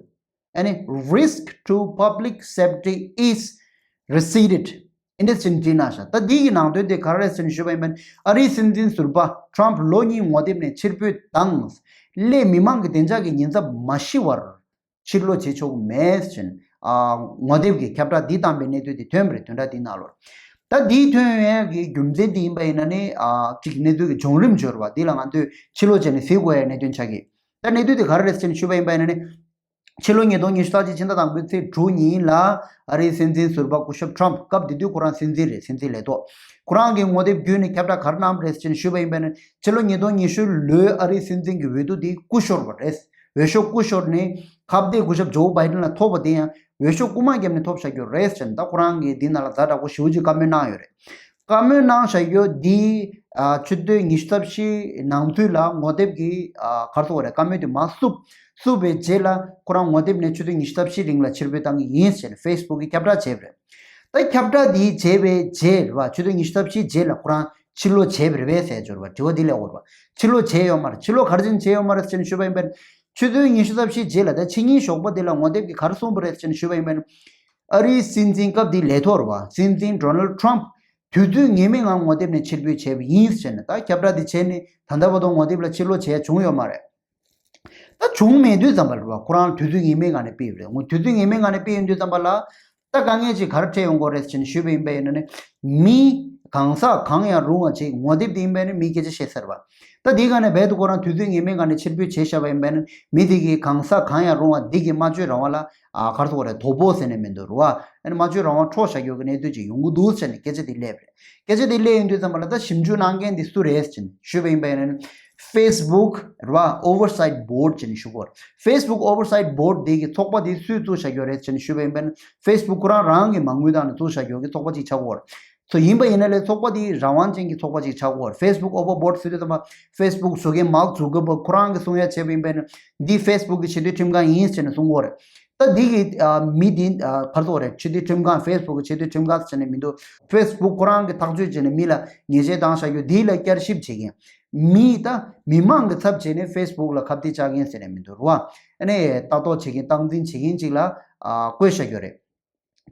any risk to public safety is receded. འདི་འདྲ་ཞིག་བྲིས་གནང་ཤག་ད་འདི་གི་ནང་དོན་དེ་ག་རེ་རེད་ཟེར་ནས་ཞུས་པ་ཡིན་པ་ཡིན་ན་ཨ་རིའི་སྲིད་འཛིན་ཟུར་པ་ཊམ་ཕ་ལོ་གཉིས་ངོ་དེབ་ནས་ཕྱིར་འབུད་དང་། སླད་མི་མང་གི་བདེ་འཇགས་ཀྱི་ཉེན་ཚབས་མ་ཞི་བར་ཕྱིར་ལོག་བྱེད་ཆོག་གི་མེད་ཅེས་ཨ་ངོ་དེབ་ཀྱི་ཁྱབ་བསྒྲགས་འདི་བཏང་པའི་གནས་ཚུལ་འདི་ཐོན་པ་རེད། བདུན་ཕྲག་འདིའི་ནང་ལོགས། ད་འདི་ཐོན་ཡས་ཀྱི་རྒྱུ་མཚན་འདི་ཡིན་པ་ཡིན་ན་ནི་ཨ་གཅིག་གནས་ཚུལ་གྱི་བྱུང་རིམ་འབྱོར་བ་འདི་ལ་ང་ཚོས་ཕྱིར་ལོག་བྱས་ནས་གཟིགས་དགོས་ཡས་གནད་དོན་ཆགས་ཀྱི། ད་གནས་ཚུལ་འདི་ག་རེ་རེད་ཟེར་ནས་ཞུས་པ་ཡིན་པ་ཡིན་ན་ནི། ཕྱི་ལོ་ཉིས་སྟོང་ཉི་ཤུ་རྩ་གཅིག་ཕྱི་ཟླ་དང་པོའི་ཚེས་དྲུག་ཉིན་ལ་ཨ་རིའི་སྲིད་འཛིན་ཟུར་པ་སྐུ་ཞབས་ཊམ་ཕ་སྐབས་དེ་དུས་ཁོ་རང་སྲིད་འཛིན་རེད། སྲིད་འཛིན་ལས་ཐོག་ཁོ་རང་གི་ངོ་དེབ་བརྒྱུད་ནས་ཁྱབ་བསྒྲགས་ག་རེ་གནང་བ་རེད་ཟེར་ནས་ཞུས་པ་ཡིན་པ་ཡིན་ན་ཕྱི་ལོ་ཉིས་སྟོང་ཉི་ཤུ་ལོའི་ཨ་རིའི་སྲིད་འཛིན་གྱི་འོས་བསྡུ་དེ་སྐུ་ཤོར་བ་རེད། འོས་ཤོག་སྐུ་ཤོར་ནས་ཁ་གཏད་སྐུ་ཞབས་ཇོ་བྷའི་ཌེན་ལ་ཐོབ་པ་དེ་ཡང་འོས་ཤོག་རྐུ་མ་བརྒྱབ་ནས་ཐོབ་བཞག་རྒྱུ་རེད་ཟེར་ནས་ད་ཁོ་རང་གིས་འདི་ནང་ལ་ཛ་དྲག་པོ་ཞེ་པོ་ཅིག་བཀའ་མོལ་གནང་ཡོད་རེད། བཀའ་མོལ་གནང་བཞག་ཡོད་འདི། ཨ་ཆུ་ཚོད་ཉི་ཤུ་རྩ་བཞི་ནང་དུས་ལ་ངོ་དེབ་ཀྱི་ཨ་ག་རེ་ཟེར་དགོས་རེད། བཀའ་མོལ་དེ་མར་བསུབ། བསུབ་པའི་རྗེས་ལ་ཁོ་རང་ངོ་དེབ་ནས་ཆུ་ཚོད་ཉི་ཤུ་རྩ་བཞི་རིང་ལ་ཕྱིར་འབུད་བཏང་གི་ཡིན་ཟེར་ནས་ཕེ་སི་བུག་གིས་ཁྱབ་བསྒྲགས་བྱས་པ་རེད། ད་ཁྱབ་བསྒྲགས་འདི་བྱས་པའི་རྗེས་རེད་བ། ཆུ་ཚོད་ཉི་ཤུ་རྩ་བཞི་རྗེས་ལ་ཁོ་རང་ཕྱིར་ལོག་བྱས་པ་རེད་པས་ཟེར་འབྱོར་བ་དྲི་བ་འདི་སླེབས་ཡོད་རེད་བ། ཕྱིར་ལོག་བྱས་ཡོད་མ་རེད། ཕྱིར་ལོག་ག་རེ་བྱས་ནས་བྱས་ཡོད་མ་རེད་ཟེར་ནས་ཞུས་པ་ཡིན་པས་ན། ཆུ་ཚོད་ཉི་ཤུ་རྩ་བཞི་རྗེས་ལ་ད་ཕྱི་ཉིན་ཞོགས་པ་འདི་ལ་ངོ་དེབ་ཀྱིས་ག་རེ་གསུངས་པ་རེད་ཟེར་ནས་ཞུས་པ་ཡིན་པས་ན། ཨ་རིའི་སྲིད་འཛིན་སྐབས་འདིའི་ལས་ཐོག་རེད་བ། སྲིད་འཛིན་ཌོ་ནལ་ཊམ་དུས་ཚོད་ངེས་མེད་ངང་ངོ་དེབ་ནས་ཕྱིར་འབུད་བྱས་པ་ཡིན་ཟེར་ནས། ད་ཁྱབ་བསྒྲགས་འདི་བྱས་ནས་ད་ལྟ་བར་དུ་ངོ་དེབ་ལ་ཕྱིར་ལོག་བྱས་བྱུང་ཡོད་མ་རེད། ད་བྱུང་མེད་དུས་ཙམ་པ་ལ་རེད་བ། ཁོ་རང་དུས་ཚོད་ངེས་མེད་སྒང་ནས་ཕུལ་བ་རེད། ངོ་དུས་ཚོད་ངེས་མེད་སྒང་ནས་ཕུལ་ཡོང་དུས་ཙམ་པ་ལ། ད་དཀའ་ངལ་ཅིག་ག་རེ་འཕྲད་ཡོང་གི་རེད་ཟེར་ནས་ཞུས་པ་ཡིན་པ་ཡིན་ན་ནི། མི་གང་ཟག་གང་ཡང་རུང་བ་ཅིག་ངོ་དེབ་དེ་ཡིན་པ་ཡིན་ན་མིས་སྐད་ཆ་བཤད་ཚར་བ། ད་དེའི་སྒང་ནས་རྦད་དེ་ཁོ་རང་དུས་ཚོད་ངེས་མེད་སྒང་ནས་ཕྱིར་འབུད་བྱས་བཞག་པ་ཡིན་པ་ཡིན་ན། མི་དེ་གིས་གང་ཟག་གང་ཡང་རུང་བ་འདི་གིས་སྨྲ་བརྗོད་རང་དབང་ལ་ཨ་ག་རེ་ཟེར་དགོས་རེད། དོ་ཕོག་ཟེར་ནས་མི་འདུག་རེད་བ། ཨ་ནི་སྨྲ་བརྗོད་རང་དབང་འཕྲོག་བཞག་ཡོད་ཀྱི་གནས་ཚུལ་ཅིག་ཡོང་གི་འདུག་ཟེར་ནས་སྐད་ཆ་དེ་སླེབས་རེད། སྐད་ཆ་དེ་སླེབས་ཡོང་དུས་ཙམ་པ་ལ་ད་ཞིབ་འཇུག་གནང་མཁན་དེ་སུ་རེད་ཟེར་ནས་ཞུས་པ་ཡིན་པ་ཡིན་ན། ཕེ་སི་བུག་རེད་བ། Oversight Board ཟེར་ནས་ཞུ་གི་ཡོད་རེད། ཕེ་སི་བུག་Oversight Board དེ་གི་ཚོགས་པ་དེ་སུས་བཙུགས་བཞག་ཡོད་རེད་ཟེར་ནས་ཞུས་པ་ཡིན་པ་ཡིན་ན། ཕེ་སི་བུག་ཁོ་རང་རང་གི་མ་དངུལ་བཏང་ནས་བཙུགས་བཞག་ཡོད་ཀྱི་ཚོགས་པ་ཅིག་ཆགས་ཀྱི་ཡོད་རེད། སོ་ཡིན་པ་ཡིན་ན་ལས་ཚོགས་པ་དེ་རང་དབང་ཅན་གྱི་ཚོགས་པ་ཅིག་ཆགས་ཀྱི་ཡོད་རེད། ཕེ་སི་བུག་Oversight Board ཟེར་དུས་ཙམ་པ་ཕེ་སི་བུག་བཟོ་མཁན་མཱག་ཛུ་ཀར་བྷག་ཁོ་རང་གིས་གསུང་ཡ་བྱས་པ་ཡིན་པ་ཡིན་ན། འདི་ཕེ་སི་བུག་གི་ཆེས་མཐོའི་ཁྲིམས་ཁང་ཡིན་ཟེར་ནས་གསུང་གི་ཡོད་རེད། ད་འདི་གི་ཨ་མི་འདི་ཨ་ག་རེ་ཟེར་དགོས་རེད། ཆེས་མཐོའི་ཁྲིམས་ཁང་། ཕེ་སི་བུག་གི་ཆེས་མཐོའི་ཁྲིམས་ཁང་ཟེར་ནས་མི་འདུག་ཕེ་སི་བུག་ཁོ་རང་གིས་ཐག་གཅོད་བྱས་ནས་མི་ལ་ཉེས་ཆད་བཏང་བཞག་རྒྱུ་འདི་ལ་བསྐྱར་ཞིབ་བྱེད་མཁན། མི་ད་མི་མང་གི་ཚབ་བྱས་ནས་ཕེ་སི་བུག་ལ་ཁ་གཏད་བཅག་མཁན་ཟེར་ནས་མི་འདུག་རེད་བ། ཨ་ནི་ལྟ་རྟོག་བྱེད་མཁན། སྟངས་འཛིན་བྱེད་མཁན་ཅིག་ལ་ཨ་བསྐོས་བཞག་རྒྱུ་རེད།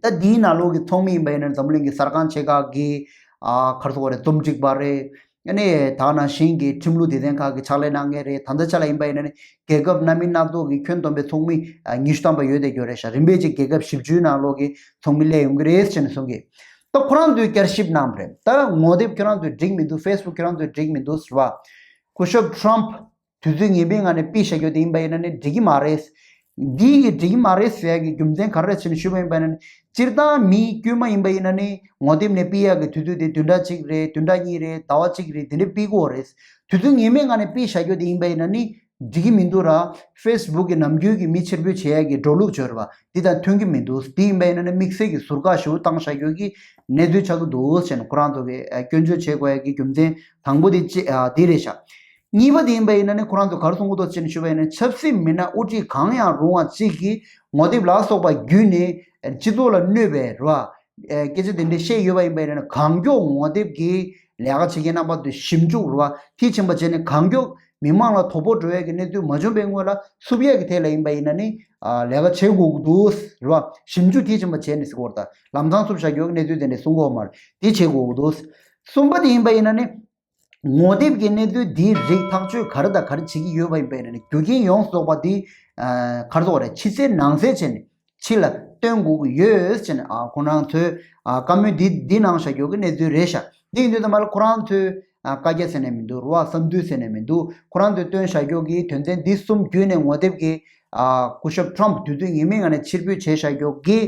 ད་འདིའི་ནང་ལོགས་ཀྱི་ཚོགས་མི་ཡིན་པ་ཡིན་ན་འཛམ་གླིང་གི་གསར་ཁང་ཆེ་ཁག་གི་ཨ་ག་རེ་ཟེར་དགོས་རེད། རྩོམ་སྒྲིག་པ་རེད། ཨ་ནི་ད་ནང་བཞིན་གྱི་ཁྲིམས་ལུགས་སྡེ་ཚན་ཁག་གི་ཕྱག་ལས་གནང་མཁན་རེད། ད་ལྟའི་ཆ་ལ་ཡིན་པ་ཡིན་ན་ནི་རྒྱལ་ཁབ་སྣ་མིན་སྣ་ཚོགས་ཀྱི་ཁྱོན་བསྡོམས་པའི་ཚོགས་མི་ཨ་ཉི་ཤུ་ཐམ་པ་ཡོད་བསྡད་ཡོད་རེད་ཤག་རིམ་པས་ཅིག་རྒྱལ་ཁབ་བཞི་བཅུའི་ནང་ལོགས་ཀྱི་ཚོགས་མི་སླེབས་ཡོང་གི་རེད་ཟེར་ནས་གསུང་གི། ད་ཁོ་རང་ཚོས་བསྐྱར་ཞིབ་གནང་བ་རེད། ད་ངོ་དེབ་ཁྱོད་རང་ཚོས་འགྲིག་མི་འདུག་ཕེ་སི་བུག་ཁྱོད་རང་ཚོས་འགྲིག་མི་འདུག་ཟེར་བ། སྐུ་ཞབས་ཊམ་ཕི་དུས་ཚོད་ངེས་པའི་ངང་ནས་ཕུལ་བཞག་རྒྱུ་དེ་ཡིན་པ་ཡིན་ན་ནི་འགྲིག་གི་མ་རེད། འདི་གི་འགྲིག་གི་མ་རེད་ཟེར་ཡ་གི་རྒྱུ་མཚན་ག་རེ་རེད་ཟེར་ནས་ཞུས་པ་ཡིན་པ་ཡིན་ན་ནི། སྤྱིར་བཏང་མི་དཀྱུས་མ་ཡིན་པ་ཡིན་ན་ནི་ངོ་དེབ་ནས་ཕུལ་ཡ་གི་དུས་ཚོད་དེ་བདུན་ཕྲག་གཅིག་རེད། བདུན་ཕྲག་གཉིས་རེད། ཟླ་བ་གཅིག་རེད། དེ་འདྲ་ཕུལ་གི་ཡོད་རེད། དུས་ཚོད་ངེས་མེད་ངང་ནས་ཕུལ་བཞག་རྒྱུ་དེ་ཡིན་པ་ཡིན་ན་ནི། འགྲིག་གི་མི་འདུག་ར། ཕེ་སི་བུག་གི་ནམ་རྒྱུན་གྱི་མི་ཕྱིར་འབུད་བྱེད་ཡ་གི་འགྲོ་ལུགས་བྱོས་ར་བ། འདི་དང་མཐུན་གྱི་མི་འདུག་འདི་ཡིན་པ་ཡིན་ན་ནི་དམིགས་བསལ་གྱི་ཟུར་བཀག་ཞུ་བཏང་བཞག་ཡོད་ཀྱི་གནས་ཚུལ་ཆགས་ཀྱི་འདུག་ཟེར་ནས་ཁོ་རང་ཚོ་གི་ཨ་སྐྱོན་བརྗོད་བྱེད་དགོས་ཡ་གི་རྒྱུ་མཚན་དང་པོ་དེ་ཅི་ཨ་འདི་རེད་ཤག་གཉིས་པ་དེ་ཡིན་པ་ཡིན་ན་ནི་ཁོ་རང་ཚོ་ག་རེ་གསུང་གི་འདུག་ཟེར་ནས་ཞུས་པ་ཡིན་ན། ཆབ་སྲིད་མི་སྣ་དབུ་ཁྲིད་གང་ཡང་རུང་བ་གཅིག་གིས་ངོ་དེབ་ལ་སོགས་པ་བརྒྱུད་ནས་སྤྱི་ཚོགས་ལ་གནོད་པའི་ར་བ། ཨེ་སྐད་ཆ་དེ་འདྲ་བཤད་ཡོད་པ་ཡིན་པ་ཡིན་ན། གང་མགྱོགས་ངོ་དེབ་ཀྱི་ལས་ཀ་བྱེད་མཁན་རྣམ་པ་ཚོས་ཞིབ་འཇུག་ར་བ་མཐིལ་ཕྱིན་པ་བྱས་ནས། གང་མགྱོགས་མི་མང་ལ་དོ་ཕོག་འགྲོ་ཡས་ཀྱི་གནས་ཚུལ་མ་བྱུང་པའི་སྔོན་ལ་བསུབ་ཡས་ཀྱི་ཐད་ལ་ཡིན་པ་ཡིན་ན་ནི། ཨ་ལས་ཀ་བྱེད་དགོས་ཀྱི་འདུག་ར་བ། ཞིབ་འཇུག་མཐིལ་ཕྱིན་པ་བྱས་ནས་ཟེར་གྱི་ཡོད་རེད། ད་ལམ་སང་བསུབ་བཞག་ཡོད་ཀྱི་གནས་ཚུལ་དེ་འདྲ་གསུང་གི་ཡོད་མ་རེད། དེ་བྱེད་དགོས་ཀྱི་འདུག་གསུམ་པ་དེ་ཡིན་པ་ཡིན་ན་ནི། ངོ་དེབ་ཀྱི་གནས་ཚུལ་འདིའི་རིགས་ཐག་གཅོད་ག་རེ་དང་ག་རེ་བྱེད་ཀྱི་ཡོད་པ་ཡིན་པ་ཡིན་ན་ནི། རྒྱུ་རྐྱེན་ཡོངས་སུ་རྫོགས་པ་འདི་ཨ་ག་རེ་ཟེར་དགོས་རེད། ཕྱི་གསལ་ནང་གསལ་བྱས་ནས། ཕྱི་ལ་སྟོན་དགོས་ཀྱི་ཡོད་ཟེར་ནས་ཨ་ཁོ་རང་ཚོས་ཨ་བཀའ་མོལ་འདི་འདི་གནང་བཞག་ཡོད་ཀྱི་གནས་ཚུལ་རེད་ཤག་འདི་ཡིན་དུས་ཙམ་པ་ལ་ཁོ་རང་ཚོས་ཨ་བཀའ་རྒྱ་ཟེར་ནས་མི་འདུག་ར་བ། བསམ་ཚུལ་ཟེར་ནས་མི་འདུག་ཁོ་རང་ཚོས་བཏོན་བཞག་ཡོད་ཀྱི་དོན་ཚན་འདི་གསུམ་བརྒྱུད་ནས་ངོ་དེབ་ཀྱི་ཨ་སྐུ་ཞབས་ཊམ་ཕི་དུས་ཚོད་ངེས་མེད་ངང་ནས་ཕྱིར་འབུད་བྱས་བཞག་ཡོད་ཀྱི་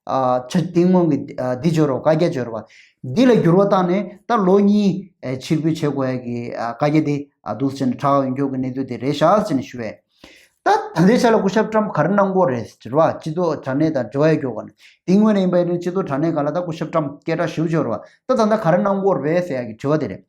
ཨ་ཆ་དེ་སྔོན་གྱི་ཨ་འདི་འབྱོར་བ། བཀའ་རྒྱ་འབྱོར་བ་འདི་ལ་འགྱུར་བ་བཏང་ནས་ད་ལོ་གཉིས་ཨ་ཕྱིར་འབུད་བྱེད་དགོས་ཡ་གི་ཨ་བཀའ་རྒྱ་དེ་ཨ་འདུག་ཟེར་ནས་གྲགས་ཡོང་རྒྱུ་གི་གནས་ཚུལ་དེ་རེད་ཤག་ཟེར་ནས་ཞུ་བས། ད་ད་ལྟའི་ཆ་ལ་སྐུ་ཞབས་ཊམ་ག་རེ་གནང་གི་ཡོད་རེད་ཟེར་བ། སྤྱི་ཚོགས་དྲ་གནས་དང་འབྲེལ་བ་ཡོད་རྒྱུ་ག་ནས། དེ་སྔོན་ནས་ཡིན་པ་ཡིན་ན་སྤྱི་ཚོགས་དྲ་གནས་སྒང་ལ་ད་སྐུ་ཞབས་ཊམ་སྐད་གྲགས་ཞེ་པོ་ཅིག་ཡོད་རེད་བ། ད་ད་ལྟ་ག་རེ་གནང་གི་ཡོད་རེད་ཟེར་ཡ་གི་དྲི་བ་དེ་རེད།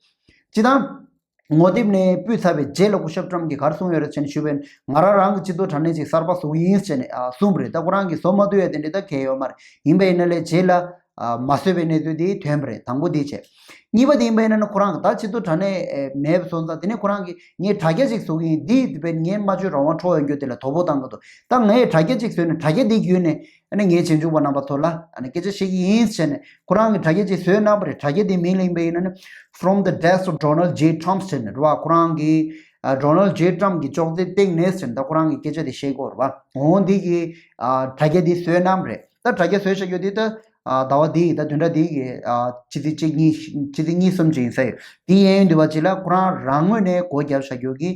སྤྱིར་བཏང་ངོ་དེབ་ནས་ཕུལ་ཚར་བའི་རྗེས་ལ་སྐུ་ཞབས་ཊམ་གྱིས་ག་རེ་གསུངས་ཡོད་རེད་ཟེར་ནས་ཞུས་པ་ཡིན་ན། ང་རང་རང་གི་སྤྱི་ཚོགས་དྲ་གནས་ཅིག་གསར་པ་བཟོ་གི་ཡིན་ཟེར་ནས་ཨ་གསུངས་པ་རེད། ད་ཁོ་རང་གིས་བཟོ་མ་ཐུབ་ཡ་དེ་འདྲ་ད་གང་ཡང་ཡོད་མ་རེད། ཡིན་པ་ཡིན་ན་ལས་རྗེས་ལ་ཨ་མ་བཟོས་པའི་གནས་ཚུལ་དེ་ཐོན་པ་རེད། དང་པོ་དེ་བྱས། གཉིས་པ་དེ་ཡིན་པ་ཡིན་ན་ནི་ཁོ་རང་གི་ད་སྤྱི་ཚོགས་དྲ་གནས་ཨེ་མེད་པ་སོང་ཙང་། དེ་ནས་ཁོ་རང་གིས་ངས་དྲ་རྒྱ་ཅིག་བཟོ་གི་ཡིན། འདི་དེ་བས་ངའི་སྨྲ་བརྗོད་རང་དབང་འཕྲོག་ཡོང་རྒྱུ་དེ་ལ་དོ་ཕོག་བཏང་གི་འདུག་ད་ངས་དྲ་རྒྱ་ཅིག་བཟོས་ནས་དྲ་རྒྱ་དེ་བརྒྱུད་ནས་ཨ་ནི་ངའི་རྗེས་འཇུག་པ་རྣམ་པ་ཚོ་ལ་ཨ་ནི་སྐད་ཆ་བཤད་ཀྱི་ཡིན་ཟེར་ནས་ཁོ་རང་གིས་དྲ་རྒྱ་ཅིག་བཟོས་གནང་བ་རེད། དྲ་རྒྱ་དེའི་མིང་ལ་ཡིན་པ་ཡིན་ན་ནི་From the Desk of Donald J Trump ཟེར་ནས་རེད་བ། ཁོ་རང་གིས་ཨ་Donald J Trump གི་ཅོག་ཙེའི་སྟེང་ནས་ཟེར་ནས་ད་ཁོ་རང་གིས་སྐད་ཆ་དེ་བཤད་ཀྱི་ཡོད་རེད་བ། འོ་འདི་གི་ཨ་དྲ་རྒྱ་དེ་བཟོས་གནང་བ་རེད། ད་དྲ་རྒྱ་བཟོས་བཞག་ཡོད་དེ་ད། ཨ་ཟླ་བ་འདིའི་ད་བདུན་ཕྲག་འདིའི་གི་ཨ་ཕྱི་ཚེས་གཅིག་གཉིས། ཕྱི་ཚེས་གཉིས་གསུམ་ཅིག་ཡིན་ས་ཡོད། དེ་ཡིན་དུས་བ་ཅིག་ལ་ཁོ་རང་རང་ངོས་ནས་སྒོ་བརྒྱབ་བཞག་ཡོད་ཀྱི་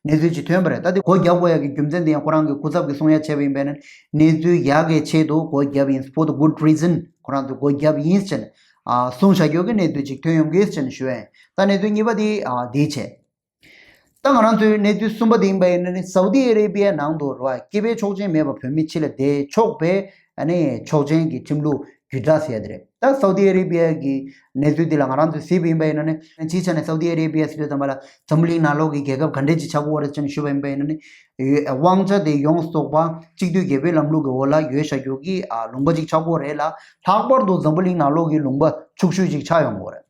གནས་ཚུལ་ཅིག་ཐོན་པ་རེད། ད་དེ་སྒོ་བརྒྱབ་དགོས་ཡ་གི་རྒྱུ་མཚན་དེ་ཡང་ཁོ་རང་གི་སྐུ་ཚབ་ཀྱིས་གསུང་ཡ་བྱས་པ་ཡིན་པས་ན། གནས་ཚུལ་ཡག་གི་ཆེད་དུ་སྒོ་བརྒྱབ་ཡིན། For the good reason ཁོ་རང་ཚོས་སྒོ་བརྒྱབ་ཡིན་ཟེར་ནས་ཨ་གསུངས་བཞག་ཡོད་ཀྱི་གནས་ཚུལ་ཅིག་ཐོན་ཡོང་གི་ཟེར་ནས་ཞུ་ཡ་ཡིན། ད་གནས་ཚུལ་གཉིས་པ་དེ་ཨ་དེ་བྱས། ད་ང་རང་ཚོའི་གནས་ཚུལ་གསུམ་པ་དེ་ཡིན་པ་ཡིན་ན་ནི། སའུ་ཏི་ཨ་རེ་བྷི་ཡའི་ནང་དུ་རེད་བ། སྐྱེས་པའི་ཆོག་མཆན་མེད་པར་བོད་མི་ཕྱི་ལ་བསྡད་ཆོག་པའི་ཨ་ནི་ཆོག་མཆན་གྱི་ཁྲིམས་ལུགས་བརྒྱུད་བསྒྲགས་ཟེར་ཡ་དེ་རེད། ད་སའུ་ཏི་ཨ་རེ་བི་ཡ་གི་གནས་ཚུལ་འདི་ལ་ང་རང་ཚོས་གཟིགས་པ་ཡིན་པ་ཡིན་ན་ནི། སྤྱིའི་ཆ་ནས་སའུ་ཏི་ཨ་རེ་བི་ཡ་ཟེར་དུས་ཙམ་པ་ལ་འཛམ་བུ་གླིང་ནང་ལོགས་ཀྱི་རྒྱལ་ཁབ་ག་འདྲས་ཅིག་ཆགས་ཀྱི་ཡོད་རེད་ཅེས་ཞུས་པ་ཡིན་པ་ཡིན་ན་ནི། དབང་ཆ་དེ་ཡོངས་རྫོགས་པ་གཅིག་སྡུད་རྒྱལ་པོའི་ལམ་ལུགས་ཀྱི་འོག་ལ་ཡོད་བཞག་རྒྱུ་གི་ཨ་ལུང་པ་ཅིག་ཆགས་ཀྱི་ཡོད་རེད་ལ། ལྷག་པར་དུ་འཛམ་བུ་གླིང་ནང་ལོགས་ཀྱི་ལུང་པ་ཕྱུག་ཤོས་ཅིག་ཆགས་ཡོང་གི་ཡོད་རེད།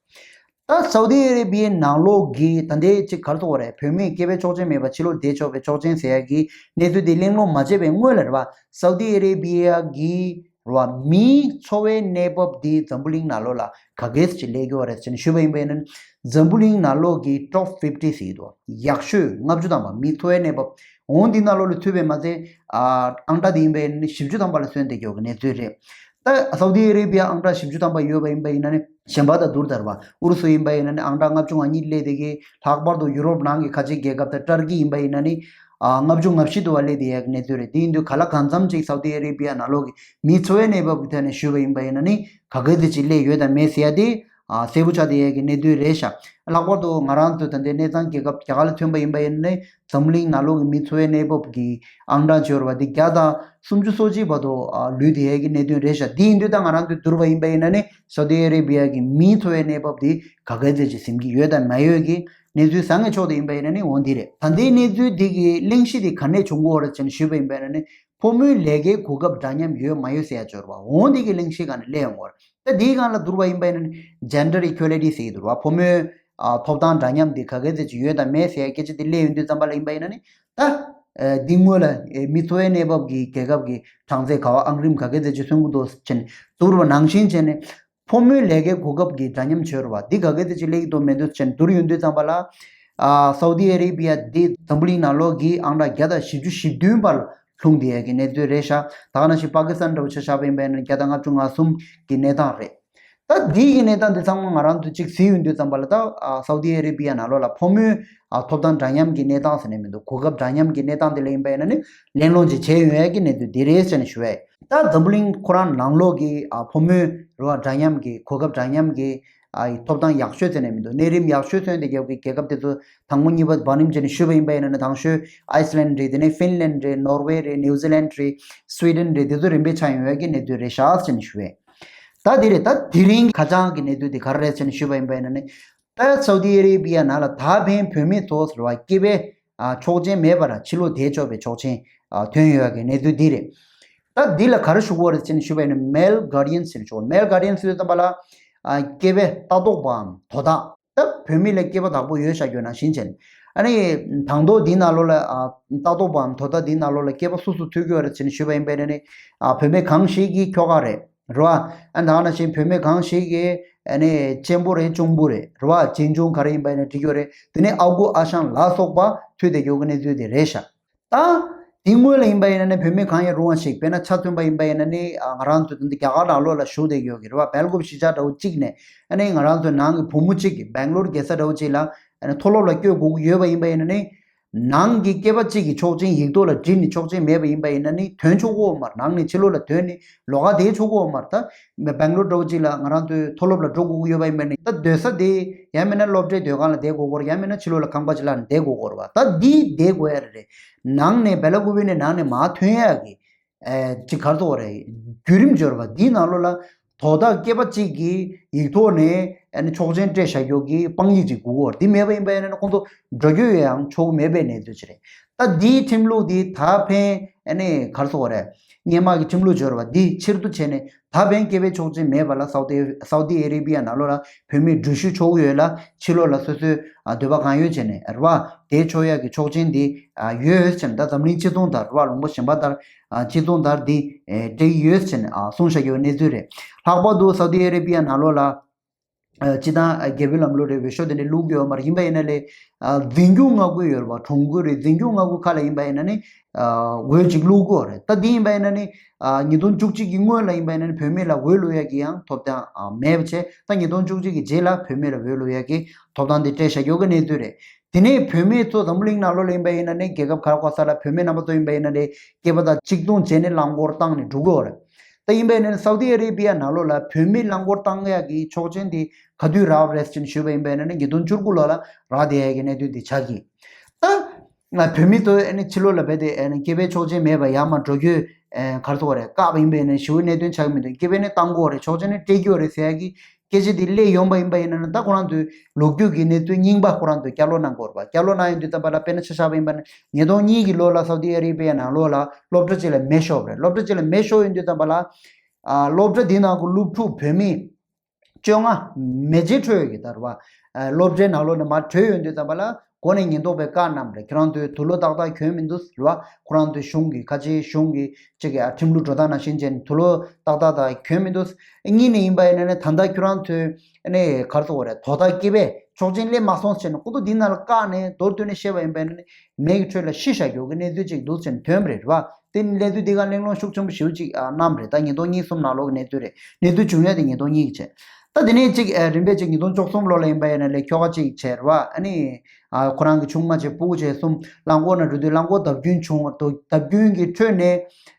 ད་སའུ་ཏི་ཨ་རེ་བི་ཡའི་ནང་ལོགས་ཀྱི་ད་ལྟའི་ཅིག་ག་རེ་ཟེར་དགོས་རེད། བོད་མིའི་སྐྱེ་བའི་ཆོག་མཆན་མེད་པར་ཕྱི་ལོགས་བསྡད་ཆོག་པའི་ཆོག་མཆན་ཟེར་ཡ་གི་གནས་ཚུལ་དེ་གླེང་སློང་མ་བྱས་པའི་སྔོན་ལ་རེད་བ། སའུ་ཏི་ཨ་རེ་བི་ཡ་གི་རེད་བ། མིའི་འཚོ་བའི་གནས་བབ་དེ་འཛམ་བུ་གླིང་ནང་ལོགས་ལ་ག་གེ་ཅིག་སླེབས་ཀྱི་ཡོད་རེད་ཅེས་ཞུས་པ་ཡིན་པ་ཡིན་ན། འཛམ་བུ་གླིང་ནང་ལོགས་ཀྱི་ཊོབ་ཕིབ་ཊི་ཟེར་གྱི་འདུག་ཡག་ཤོས་ལྔ་བཅུ་ཐམ་པ། མིའི་འཚོ་བའི་གནས་བབ་འོ་འདི་ནང་ལོགས་ལ་ཚུད་པའི་མ་ཚད། ཨ་ཨང་གྲངས་དེ་ཡིན་པ་ཡིན་ན་བཞི་བཅུ་ཐམ་པ་ལ་སོན་བསྡད་ཀྱི་ཡོད་ཀྱི་གནས་ཚུལ་རེད། ད་སའུ་ཏི་ཨ་རེ་བི་ཡ་ཨང་གྲངས་བཞི་བཅུ་ཐམ་པ་ཡོད་པ་ཡིན་པ་ཡིན་ན་ནི། གཞན་པ་དང་བསྡུར་ད་རེད་བ། ཨུ་རུ་སུ་ཡིན་པ་ཡིན་ན་ནི་ཨང་གྲངས་ལྔ་བཅུ་ང་གཉིས་སླེབས་བསྡད་ཀྱི། ལྷག་པར་དུ་ཡུ་རོབ་ནང་གི་ཁ་ཆེ་རྒྱལ་ཁབ་དང་ཏར་ཀི་ཡིན་པ་ཡིན་ན་ནི། ཨ་ལྔ་བཅུ་ང་བཞི་དུ་བ་སླེབས་བསྡད་ཡག་གི་གནས་ཚུལ་རེད། དེ་ཡིན་དུས་ག་ལ་གང་འཚམ་ཅིག་སའུ་ཏི་ཨ་རེ་བི་ཡ་ནང་ལོགས་ཀྱི་མིའི་འཚོ་བའི་གནས་བབ་ཀྱི་ཐད་ནས་ཞུས་པ་ཡིན་པ་ཡིན་ན་ནི། ག་གེ་ཙམ་ཅིག་སླེབས་ཡོད་དམ་མེད་ཟེར་ཡ་དེ་ཨ་གསལ་པོ་ཆགས་བསྡད་ཡག་གི་གནས་ཚུལ་རེད་ཤག་ལྷག་པར་དུ་ང་རང་ཚོ་ད་ལྟའི་གནས་ཚང་རྒྱལ་ཁབ་རྒྱ་གར་ལ་མཚོན་པ་ཡིན་པ་ཡིན་ན་ནི། འཛམ་གླིང་ནང་ལོགས་ཀྱི་མིའི་འཚོ་བའི་གནས་བབ་ཀྱི་ཨང་གྲངས་བྱས་པ་དེ་བརྒྱ་དང་སུམ་ཅུ་སོ་གཅིག་བར་དུ་ཨ་ལུས་བསྡད་ཡག་གི་གནད་དོན་རེད་ཤག་དེ་ཡིན་དུས་ད་ང་རང་ཚོས་བསྡུར་བ་ཡིན་པ་ཡིན་ན་ནི། སའུ་ཏི་ཨ་རེ་བི་ཡ་གི་མིའི་འཚོ་བའི་གནས་བབ་དེ་ག་གེ་ཙམ་ཅིག་ཟིན་གྱི་ཡོད་དམ་མེད་ཡོད་ཀྱི་གནས་ཚུལ་བཟང་ངན་ཕྱོགས་དེ་ཡིན་པ་ཡིན་ན་ནི་འོ་འདི་རེད། ད་ལྟའི་གནས་ཚུལ་འདི་གི་གླེང་གཞི་དེ་ག་ནས་བྱུང་གི་ཡོད་རེད་ཅེས་ཞུས་པ་ཡིན་པ་ཡིན་ན་ནི། ཕོ་མོའི་ལས་ཀའི་གོ་སྐབས་འདྲ་མཉམ་ཡོད་མ་ཡོད་ཟེར་ཡ་ཅིག་ཡོད་རེད་བ། འོ་འདི་གི་གླེང་གཞི་སྒང་ནས་སླེབས་ཡོང་གི་ཡོད་རེད། ད་འདིའི་སྒང་ལ་བསྡུར་བ་ཡིན་པ་ཡིན་ན་ནི། ཇེན་ཌར་ཨི་ཀུ་ལི་ཊི་ཟེར་གྱི་འདུག་རེད་བ། ཕོ་མོའི་ཨ་ཐོབ་ཐང་འདྲ་མཉམ་དེ་ག་གེ་ཙམ་ཅིག་ཡོད་དམ་མེད་ཟེར་ཡ་སྐད་ཆ་དེ་སླེབས་ཡོང་དུས་ཙམ་པ་ལ་ཡིན་པ་ཡིན་ན་ནི། ད་ཨ་འདི་སྔོན་ལ་ཨ་མིའི་འཚོ་བའི་གནས་བབ་ཀྱི་རྒྱལ་ཁབ་ཀྱི་གྲངས་ཚད་ག་བ་ཨང་རིམ་ག་གེ་ཙམ་ཅིག་སོན་གྱི་འདུག་ཅེས་བསྡུར་བ་ནང་བཞིན་བྱས་ནས། ཕོ་མོའི་ལས་ཀའི་གོ་སྐབས་ཀྱི་འདྲ་མཉམ་བྱོས་རེད་བ། འདི་ག་གེ་ཙམ་ཅིག་སླེབས་ཀྱི་འདུག་མི་འདུག་ཅེས་བསྡུར་ཡོང་དུས་ཙམ་པ་ལ། ཨ་སའུ་ཏི་ཨ་རེ་བི་ཡ་འདི་འཛམ་བུ་གླིང་ནང་ལོགས་ཀྱི་ཨང་གྲངས་བརྒྱ་དང་བཞི་བཅུ་ཞེ་བདུན་པར་ལྷུང་བསྡད་ཡག་གི་གནས་ཚུལ་རེད་ཤག་ད་ག་ནང་བཞིན་པ་ཀི་སི་ཐན་འདྲ་བོ་ཆ་བཞག་པ་ཡིན་པ་ཡིན་ན་བརྒྱ་དང་ལྔ་བཅུ་ང་གསུམ་གྱི་གནས་སྟངས་རེད། ད་འདི་ཡི་གནས་སྟངས་འདི་ཚང་མ་ང་རང་ཚོ་གཅིག་གཟིགས་ཡོང་དུས་ཙམ་པ་ལ། ད་ཨ་སའུ་ཏི་ཨ་རེ་བི་ཡ་ནང་ལོགས་ལ་ཕོ་མོའི་ཨ་ཐོབ་ཐང་འདྲ་མཉམ་གྱི་གནས་སྟངས་ཟེར་ནས་མི་འདུག་གོ་སྐབས་འདྲ་མཉམ་གྱི་གནས་སྟངས་དེ་ལ་ཡིན་པ་ཡིན་ན་ནི། གླེང་སློང་ཅིག་བྱས་ཡོང་ཡག་གི་གནས་ཚུལ་འདི་རེད་ཟེར་ནས་ཞུ་བས། ད་འཛམ་བུ་གླིང་ཁོ་རང་ནང་ལོགས་ཀྱི་ཨ་ཕོ་མོའི་རེད་བ། འདྲ་མཉམ་གྱི་གོ་སྐབས་འདྲ་མཉམ་གྱི་ཨ་ཐོབ་ཐང་ཡག་ཤོས་ཟེར་ནས་མི་འདུག་གནས་རིམ་ཡག་ཤོས་སོན་བསྡད་ཡོད་ཀྱི་རྒྱལ་ཁབ་དེ་ཚོ་དང་པོ་གཉིས་པ་བར་རིམ་བྱས་ནས་ཞུས་པ་ཡིན་པ་ཡིན་ན་ནི། དང་ཤོས་ཨའི་སི་ལན་རེད། དེ་ནས་ཧྥིན་ལན་རེད། ནོར་ཝེ་རེད། ནིའུ་ཛི་ལན་རེད། སུའི་ཌེན་རེད། དེ་ཚོ་རིམ་པས་ཆགས་ཡོང་ཡག་གི་གནས་ཚུལ་རེད་ཤག་ཟེར་ནས་ཞུ་བས། ད་དེ་རེད། ད་དེ་རིང་ཁ་བྱང་གི་གནས་ཚུལ་དེ་ག་རེ་རེད་ཟེར་ནས་ཞུས་པ་ཡིན་པ་ཡིན་ན་ནི། ད་སའུ་ཏི་ཨ་རེ་བི་ཡ་ནང་ལ་ད་ཕན་བུད་མེད་ཚོ་ཟེར་བ་སྐྱེས་པའི་ཨ་ཆོག་མཆན་མེད་པར་ཕྱི་ལོགས་བསྡད་ཆོག་པའི་ཆོག་མཆན་ཨ་ཐོན་ཡོད་པའི་གནས་ཚུལ་འདི་རེད། ད་འདི་ལ་ག་རེ་ཞུ་དགོས་རེད་ཅེས་ཞུས་པ་ཡིན་ན། མེལ་གཱར་ཌི་ཡན་ཟེར་ཆོག་མེལ་གཱར་ཌི་ཡན་ཟེར་དུས་ཙམ་པ་ལ་ཨ་སྐྱེས་པའི་ལྟ་རྟོག་པའམ་དོ་བདག་ད་བུད་མེད་ལ་སྐྱེས་པ་བདག་པོ་ཡོད་བཞག་ཡོད་ནང་བཞིན་བྱས། ཨ་ནི་དང་ཐོག་འདི་ནང་ལོགས་ལ་ཨ་ལྟ་རྟོག་པའམ་དོ་བདག་འདི་ནང་ལོགས་ལ་སྐྱེས་པ་སུ་སུ་ཚུད་ཀྱི་ཡོད་རེད་ཅེས་ཞུས་པ་ཡིན་པ་ཡིན་ན་ནི། ཨ་བུད་མེད་གང་ཞིག་གི་ཁྱོ་ག་རེད། རེད་བ། ཨ་ནི་ད་ག་ནང་བཞིན་བུད་མེད་གང་ཞིག་གི་ཨ་ནི་གཅེན་པོ་རེད། གཅུང་པོ་རེད། རེད་བ། གཅེན་གཅུང་ག་རེ་ཡིན་པ་ཡིན་ན་འགྲིག་ཡོད་རེད། དེ་ནས་ཨ་ཁུ་ཨ་ཞང་ལ་སོགས་པ་ཐུག་བསྡད་ཡོད་ཀྱི་གནས་ཚུལ་དེ་རེད་ཤག་ད་དེ་སྔོན་ལ་ཡིན་པ་ཡིན་ན་ནི་བུད་མེད་གང་ཡང་རུང་བ་ཞིག་དཔེར་ན་ཆ་མཚོན་པ་ཡིན་པ་ཡིན་ན་ནི། ཨ་ང་རང་ཚོ་ད་ལྟ་རྒྱ་གར་ནང་ལོགས་ལ་བཞུགས་བསྡད་ཡོད་ཀྱི་རེད་བ། སྦེལ་ཀོབ་གཞིས་ཆགས་འདྲ་བོ་གཅིག་ནས་ཨ་ནི་ང་རང་ཚོའི་ནང་གི་བུ་མོ་གཅིག་གིས་སྦེང་ལོར་རྒྱལ་ས་འདྲ་བོ་གཅིག་ལ་ཨ་ནི་མཐོ་སློབ་ལ་བསྐྱོད་དགོས་ཀྱི་ཡོད་པ་ཡིན་པ་ཡིན་ན་ནི། ནང་གི་སྐྱེས་པ་གཅིག་གི་ཆོག་མཆན་ཡིག་ཐོག་ལ་བྲིས་ནས་ཆོག་མཆན་མེད་པ་ཡིན་པ་ཡིན་ན་ནི་ཐོན་ཆོག་གི་ཡོད་མ་རེད། ནང་ནས་ཕྱི་ལོགས་ལ་ཐོན་ནས་ལོགས་ཀ་བསྡད་ཆོག་གི་ཡོད་མ་རེད། ད་སྦེང་ལོར་འདྲ་བོ་གཅིག་ལ་ང་རང་ཚོའི་མཐོ་སློབ་ལ་འགྲོ་དགོས་ཀྱི་ཡོད་པ་ཡིན་པ་ནི། ད་སྡོད་ས་དེ་ཡང་མིན་ན་སློབ་གྲྭའི་སྡོད་ཁང་ལ་བསྡད་དགོས་ཀྱི་ཡོད་རེད། ཡང་མིན་ན་ཕྱི་ལོགས་ལ་ཁང་པ་ཅིག་གླ་ནས་བསྡད་དགོས་ཀྱི་ཡོད་རེད་བ། ད་འདི་བསྡད་དགོས་ཡ་རེད། ནང་ནས་སྦེ་ལ་ཀུ་པི་ནས་ནང་ནས་མར་ཐོན་ཡག་གི་ཨེ་ཅིག་ག་རེ་ཟེར་དགོས་རེད། བརྒྱུད་རིམ་འབྱོར་བ་འདིའི་ནང་ལོགས་ལ་དོ་བདག་སྐྱེས་པ་གཅིག་གིས་ཡིག་ཐོག་ནས་ཨ་ནི་ཆོག་མཆན་སྤྲད་བཞག་ཡག་གི་དཔང་ཡིག་ཅིག་དགོས་ཀྱི་ཡོད་རེད། འདི་མེད་པ་ཡིན་པ་ཡིན་ན་ནི་ཁོང་ཚོ་འགྲོ་རྒྱུ་ཡང་ཆོག་གི་མེད་པའི་གནས་ཚུལ་ཅིག་རེད། ད་འདིའི་ཁྲིམས་ལུགས་འདི་ད་ཕན་ཨ་ནི་ག་རེ་ཟེར་དགོས་རེད། སྔོན་མ་གི་ཁྲིམས་ལུགས་འབྱོར་བ་འདི་ཕྱིར་བསྡུ་བྱས་ནས་ད་ཕན་སྐྱེས་པའི་ཆོག་མཆན་མེད་པ་ལ་སའུ་ཏི་སའུ་ཏི་ཨ་རེ་བི་ཡ་ནང་ལོགས་ལ་བུད་མེད་འགྲུལ་བཞུད་ཆོག་གི་ཡོད་ལ། ཕྱི་ལོགས་ལ་སོ་སོའི་ཨ་འདོད་པ་གང་ཡོད་བྱས་ནས་རེད་བ། བསྡད་ཆོག་ཡག་གི་ཆོག་མཆན་འདི་ཨ་ཡོད་ཟེར་ནས། ད་འཛམ་གླིང་སྤྱི་ཚོགས་དང་རེད་བ། ལུང་པ་གཞན་པ་ལྟར་ཨ་སྤྱི་ཚོགས་ལྟར་འདི་ཨེ་སྤྲད་ཀྱི་ཡོད་ཟེར་ནས་ཨ་གསུངས་བཞག་ཡོད་གནས་ཚུལ་རེད། ལྷག་པར་དུ་སའུ་ཏི་ཨ་རེ་བི་ཡ་ནང་ལོགས་ལ་ཨ་སྤྱི་བཏང་ཨ་རྒྱལ་པོའི་ལམ་ལུགས་རེད། འོས་ཤོག་དེ་འདྲ་བླུག་གི་ཡོད་མ་རེད། ཡིན་པ་ཡིན་ན་ལས་ཨ་འཛིན་སྐྱོང་མངའ་ཁུལ་ཡོད་རེད་བ། གྲོང་ཁུལ་རེད། འཛིན་སྐྱོང་མངའ་ཁུལ་ཁག་ལ་ཡིན་པ་ཡིན་ན་ནི་ཨ་འོས་ཅིག་བླུག་གི་ཡོད་རེད། ད་འདི་ཡིན་པ་ཡིན་ན་ནི་ཨ་ཉིས་སྟོང་བཅུ་གཅིག་གི་སྔོན་ལ་ཡིན་པ་ཡིན་ན་ནི་བུད་མེད་ལ་འོས་བླུག་ཡག་གི་ཡང་ཐོབ་ཐང་ཨ་མེད་པ་བྱས། ད་ཉིས་སྟོང་བཅུ་གཅིག་གི་རྗེས་ལ་བུད་མེད་ལ་འོས་བླུག་ཡག་གི་ཐོབ་ཐང་དེ་སྤྲད་བཞག་ཡོད་ཀྱི་གནས་ཚུལ་རེད། དེ་ནས་བུད་མེད་ཚོ་འཛམ་བུ་གླིང་ནང་ལོགས་ལ་ཡིན་པ་ཡིན་ན་ནི་རྒྱལ་ཁབ་ག་རེ་ག་ས་ལ་བུད་མེད་རྣམ་པ་ཚོ་ཡིན་པ་ཡིན་ན་ནི་སྐྱེས་པ་དང་གཅིག་མཚུངས་བྱས་ནས་རླངས་འཁོར་བཏང་ནས་འགྲོ་གི་ཡོད་རེད། ད་ཡིན་པ་ཡིན་ན་ནི་སའུ་ཏི་ཨ་རེ་བི་ཡ་ནང་ལོགས་ལ་བུད་མེད་རླངས་འཁོར་བཏང་ཡག་གི་ཆོག་མཆན་དེ་ག་དུས་རག་པ་རེད་ཅེས་ཞུས་པ་ཡིན་པ་ཡིན་ན་ནི་ཉིས་སྟོང་བཅུ་དགུ་ལོ་ལ་རག་བསྡད་ཡག་གི་གནད་དོན་དེ་ཆགས་ཀྱི། ད་ ང་བོད་མི་ཚོ་ཨ་ནི་ཕྱི་ལོགས་ལ་བསྡད་དེ་ཨ་ནི་སྐྱེ་འཕེལ་ཆོག་མཆན་མེད་པ་ཡར་མར་འགྲོ་རྒྱུ་ཨ་ག་རེ་ཟེར་དགོས་རེད། བཀག་པ་ཡིན་པས་ན་ཞེ་པོའི་གནད་དོན་ཆགས་ཀྱི་མི་འདུག་སྐྱེ་འཕེལ་ནི་བཏང་དགོས་རེད། ཆོག་མཆན་ནི་སྤྲད་རྒྱུ་རེད་ཟེར་ཡ་གི་སྐད་ཆ་དེ་སླེབས་ཡོང་པ་ཡིན་པ་ཡིན་ན་ད་ཁོ་རང་ཚོའི་ལོ་རྒྱུས་ཀྱི་གནས་ཚུལ་རྙིང་པ་ཁོ་རང་ཚོས་བསྐྱར་ལོག་གནང་དགོས་རེད་པ། བསྐྱར་ལོག་གནང་ཡོང་དུས་ཙམ་པ་ལ་དཔེར་ན་ཆ་བཞག་པ་ཡིན་པ་ན་ཉིས་སྟོང་གཉིས་ཀྱི་ལོ་ལ་སའུ་ཏི་ཨ་རེ་བི་ཡ་ནང་ལོགས་ལ་སློབ་གྲྭ་གཅིག་ལ་མེ་ཤོར་བ་རེད། སློབ་གྲྭ་གཅིག་ལ་མེ་ཤོར་ཡོང་དུས་ཙམ་པ་ལ་ཨ་སློབ་གྲྭ་དེའི་ནང་གི་སློབ་ཕྲུག་བོད་མི་བཅོ་ལྔ་མེ་ལྕེ་འཕྲོ་ཡོད་ཀྱི་ད་རེད་བ། ཨ་སློབ་གྲྭའི་ནང་ལོགས་ནས་མར་བྲོས་ཡོང་དུས་ཙམ་པ་ལ་མགོ་ནས་ཉེན་རྟོག་པས་བཀག་གནང་བ་རེད། ཁྱོད་རང་ཚོས་དུག་ལོག་ཏག་ཏག་གྱོན་མི་འདུག་རེད་བ། ཁོ་རང་ཚོའི་གཞུང་གི་ཁ་ཆེའི་གཞུང་གི་གཅིག་གི་ཨ་ཁྲིམས་ལུགས་འགྲོ་སྟངས་ནང་བཞིན་བྱས་ནས་དུག་ལོག་ཏག་ཏག་ད་གྱོན་མི་འདུག་གཉིས་ནས་ཡིན་པ་ཡིན་ན་ནི་ད་ལྟ་ཁྱོད་རང་ཚོས་ནི་ག་རེ་ཟེར་དགོས་རེད། དོ་བདག་སྐྱེ་བས་ཆོག་མཆན་སླེབས་མ་སོང་ཟེར་ནས་ཁོ་ཚོ་འདི་ནང་ལ་བཀག་ནས་མདོར་བསྡུས་ནས་བཤད་པ་ཡིན་པ་ཡིན་ན་ནི་མེ་གི་ཁྲོད་ལ་ཤི་བཞག་རྒྱུ་གི་གནས་ཚུལ་ཅིག་འདུག་ཟེར་ནས་ཐོན་པ་རེད་རེད་བ། དེ་གནས་ཚུལ་འདི་ག་གླེང་སློང་ཤུགས་ཆེན་པོ་ཞེ་པོ་ཅིག་ཨ་གནང་བ་རེད། ད་ཉིས་སྟོང་གཉིས་གསུམ་ནང་ལོགས་ཀྱི་གནས་ཚུལ་རེད། གནས་ཚུལ་བྱུང་ཡ་དེ་ཉིས་སྟོང་གཉིས་ཀྱི་བྱས། ད་དེ་ནས་ཅིག་ཨ་རིམ་པས་ཅིག་ཉིས་སྟོང་བཅུ་གསུམ་ལོ་ལ་ཡིན་པ་ཡིན་ན་ལས་ཁྱོ་ག་ཅིག་བྱས་རེད་བ། ཨ་ནི་ཨ་ཁོ་རང་གི་ཆུང་མ་བྱས་སྤུ་གུ་བྱས་གསུམ་རླངས་འཁོར་ནང་འགྲོ་དུས་རླངས་འཁོར་བརྡབ་སྐྱོན་བྱུང་བ་དང་བརྡབ་སྐྱོན་གྱི་ཁྲོད་ནས་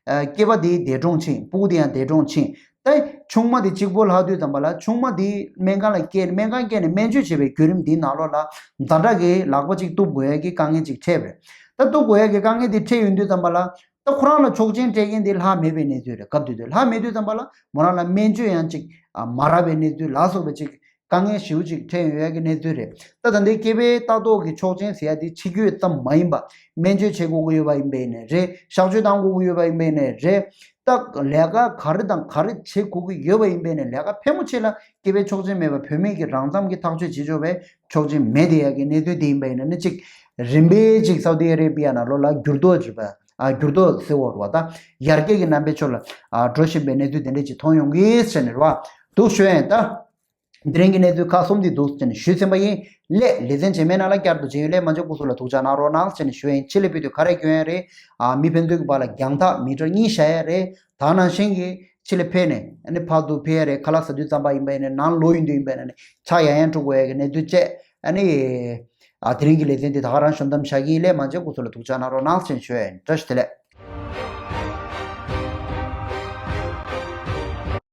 ཨ་སྐྱེས་པ་དེ་འདས་གྲོངས་ཕྱིན། སྤུ་གུ་དེ་ཡང་འདས་གྲོངས་ཕྱིན། ད་ཆུང་མ་དེ་གཅིག་པོ་ལྷག་དུས་ཙམ་པ་ལ་ཆུང་མ་དེ་སྨན་ཁང་ལ་བསྐྱལ་ནས་སྨན་ཁང་བསྐྱལ་ནས་སྨན་བཅོས་བྱེད་པའི་བརྒྱུད་རིམ་འདིའི་ནང་ལོགས་ལ་ཛ་དྲག་གི་ལག་པ་གཅིག་གཏུབ་དགོས་ཡ་གི་དཀའ་ངལ་ཅིག་འཕྲད་པ་རེད། ད་གཏུབ་དགོས་ཡ་གི་དཀའ་ངལ་དེ་འཕྲད་ཡོང་དུས་ཙམ་པ་ལ་ད་ཁོ་རང་ལ་ཆོག་མཆན་སྤྲད་མཁན་དེ་ལྷག་མེད་པའི་གནས་ཚུལ་རེད། སྐབས་དེ་དུས་ལྷག་མེད་དུས་ཙམ་པ་ལ་མོ་རང་ལ་སྨན་བཅོས་ཡང་ཅིག་མ་རག་པའི་གནས་ཚུལ་ལ་སོགས་པ་ཅིག་དཀའ་ངལ་ཞེ་པོ་ཅིག་འཕྲད་ཡོང་ཡ་གི་གནས་ཚུལ་རེད། ད་ད་ལྟའི་སྐྱེས་པའི་ལྟ་རྟོག་གི་ཆོག་མཆན་ཟེར་ཡ་དེ་ཕྱི་སྐྱོད་ཙམ་མ་ཡིན་པ་སྨན་བཅོས་བྱེད་དགོས་ཀྱི་ཡོད་པ་ཡིན་པ་ཡིན་ནའི་རེད། གཤག་བཅོས་བཏང་དགོས་ཀྱི་ཡོད་པ་ཡིན་པ་ཡིན་ནའི་རེད། ད་ལས་ཀ་ག་རེ་དང་ག་རེ་བྱེད་དགོས་ཀྱི་ཡོད་པ་ཡིན་པས་ནས་ལས་ཀ་ཕལ་མོ་ཆེ་ལ་སྐྱེས་པའི་ཆོག་མཆན་མེད་པར་བུད་མེད་ཀྱིས་རང་འཚམ་གྱིས་ཐག་གཅོད་བྱེད་ཆོག་པའི་ཆོག་མཆན་མེད་དེ་ཡ་གི་གནས་ཚུལ་དེ་ཡིན་པ་ཡིན་ན་ནི་གཅིག་རིམ་པས་གཅིག་སའུ་ཏི་ཨ་རེ་བི་ཡ་ནང་ལོགས་ལ་འགྱུར་ལྡོག་བྱེད་པ་ཨ་འགྱུར་ལྡོག་ཟེར་བ་རེད་བ། ད་ཡར་རྒྱས་ཀྱི་རྣམ་པའི་ཕྱོགས་ལ་ཨ་འགྲོ་བཞིན་པའི་གནས་ཚུལ་དེ་འདྲས་ཅིག་མཐོང་ཡོང་གི་ཟེར་ནས་རེད་བ། འདུག་ཞུ་ཡ་ཡིན་ད། དེ་རིང་གི་གནས་ཚུལ་ཁག་གསུམ་འདི་འདུག་ཟེར་ནས་ཞུས་ཟིན་པ་ཡིན། ལས་ལེ་ཚན་རྗེས་མའི་ནང་ལ་བསྐྱར་དུ་མཇལ་ཡོང་། ལས་མ་མཇལ་སྐུ་གཟུགས་ལ་ཐུགས་ཅག་གནང་རོགས་གནང་ཟེར་ནས་ཞུ་ཡ་ཡིན། ཕྱི་ལ་ཕེབས་དུས་ག་རེ་གྱོན་ཡ་རེད། ཨ་མི་ཕན་ཚུན་གྱི་བར་ལ་རྒྱང་ཐག་མི་ཊར་གཉིས་བཞག་ཡ་རེད། ད་ནང་བཞིན་གྱི་ཕྱི་ལ་ཕེབས་ནས་ཨ་ནི་ཕར་ཚུར་ཕེབས་ཡ་རེད། ཁ་ལག་ཟ་དུས་ཙམ་པ་ཡིན་པ་ཡིན་ནའི་ནང་ལོགས་ཡིན་དུས་ཡིན་པ་ཡིན་ནའི་ཕྱག་ཡང་ཡང་བཀྲུ་དགོས་ཡ་གི་གནས་ཚུལ་བཅས་ཨ་ནི། ཨ་དེ་རིང་གི་ལེ་ཚན་འདི་ད་ག་རང་ཞུ་མཚམས་བཞག་གི་ཡིན། ལས་མ་མཇལ་སྐུ་གཟུགས་ལ་ཐུགས་ཅག་གནང་རོགས་གནང་ཟེར་ནས་ཞུ་ཡ་ཡིན། བཀྲ་ཤིས་བདེ་ལེགས།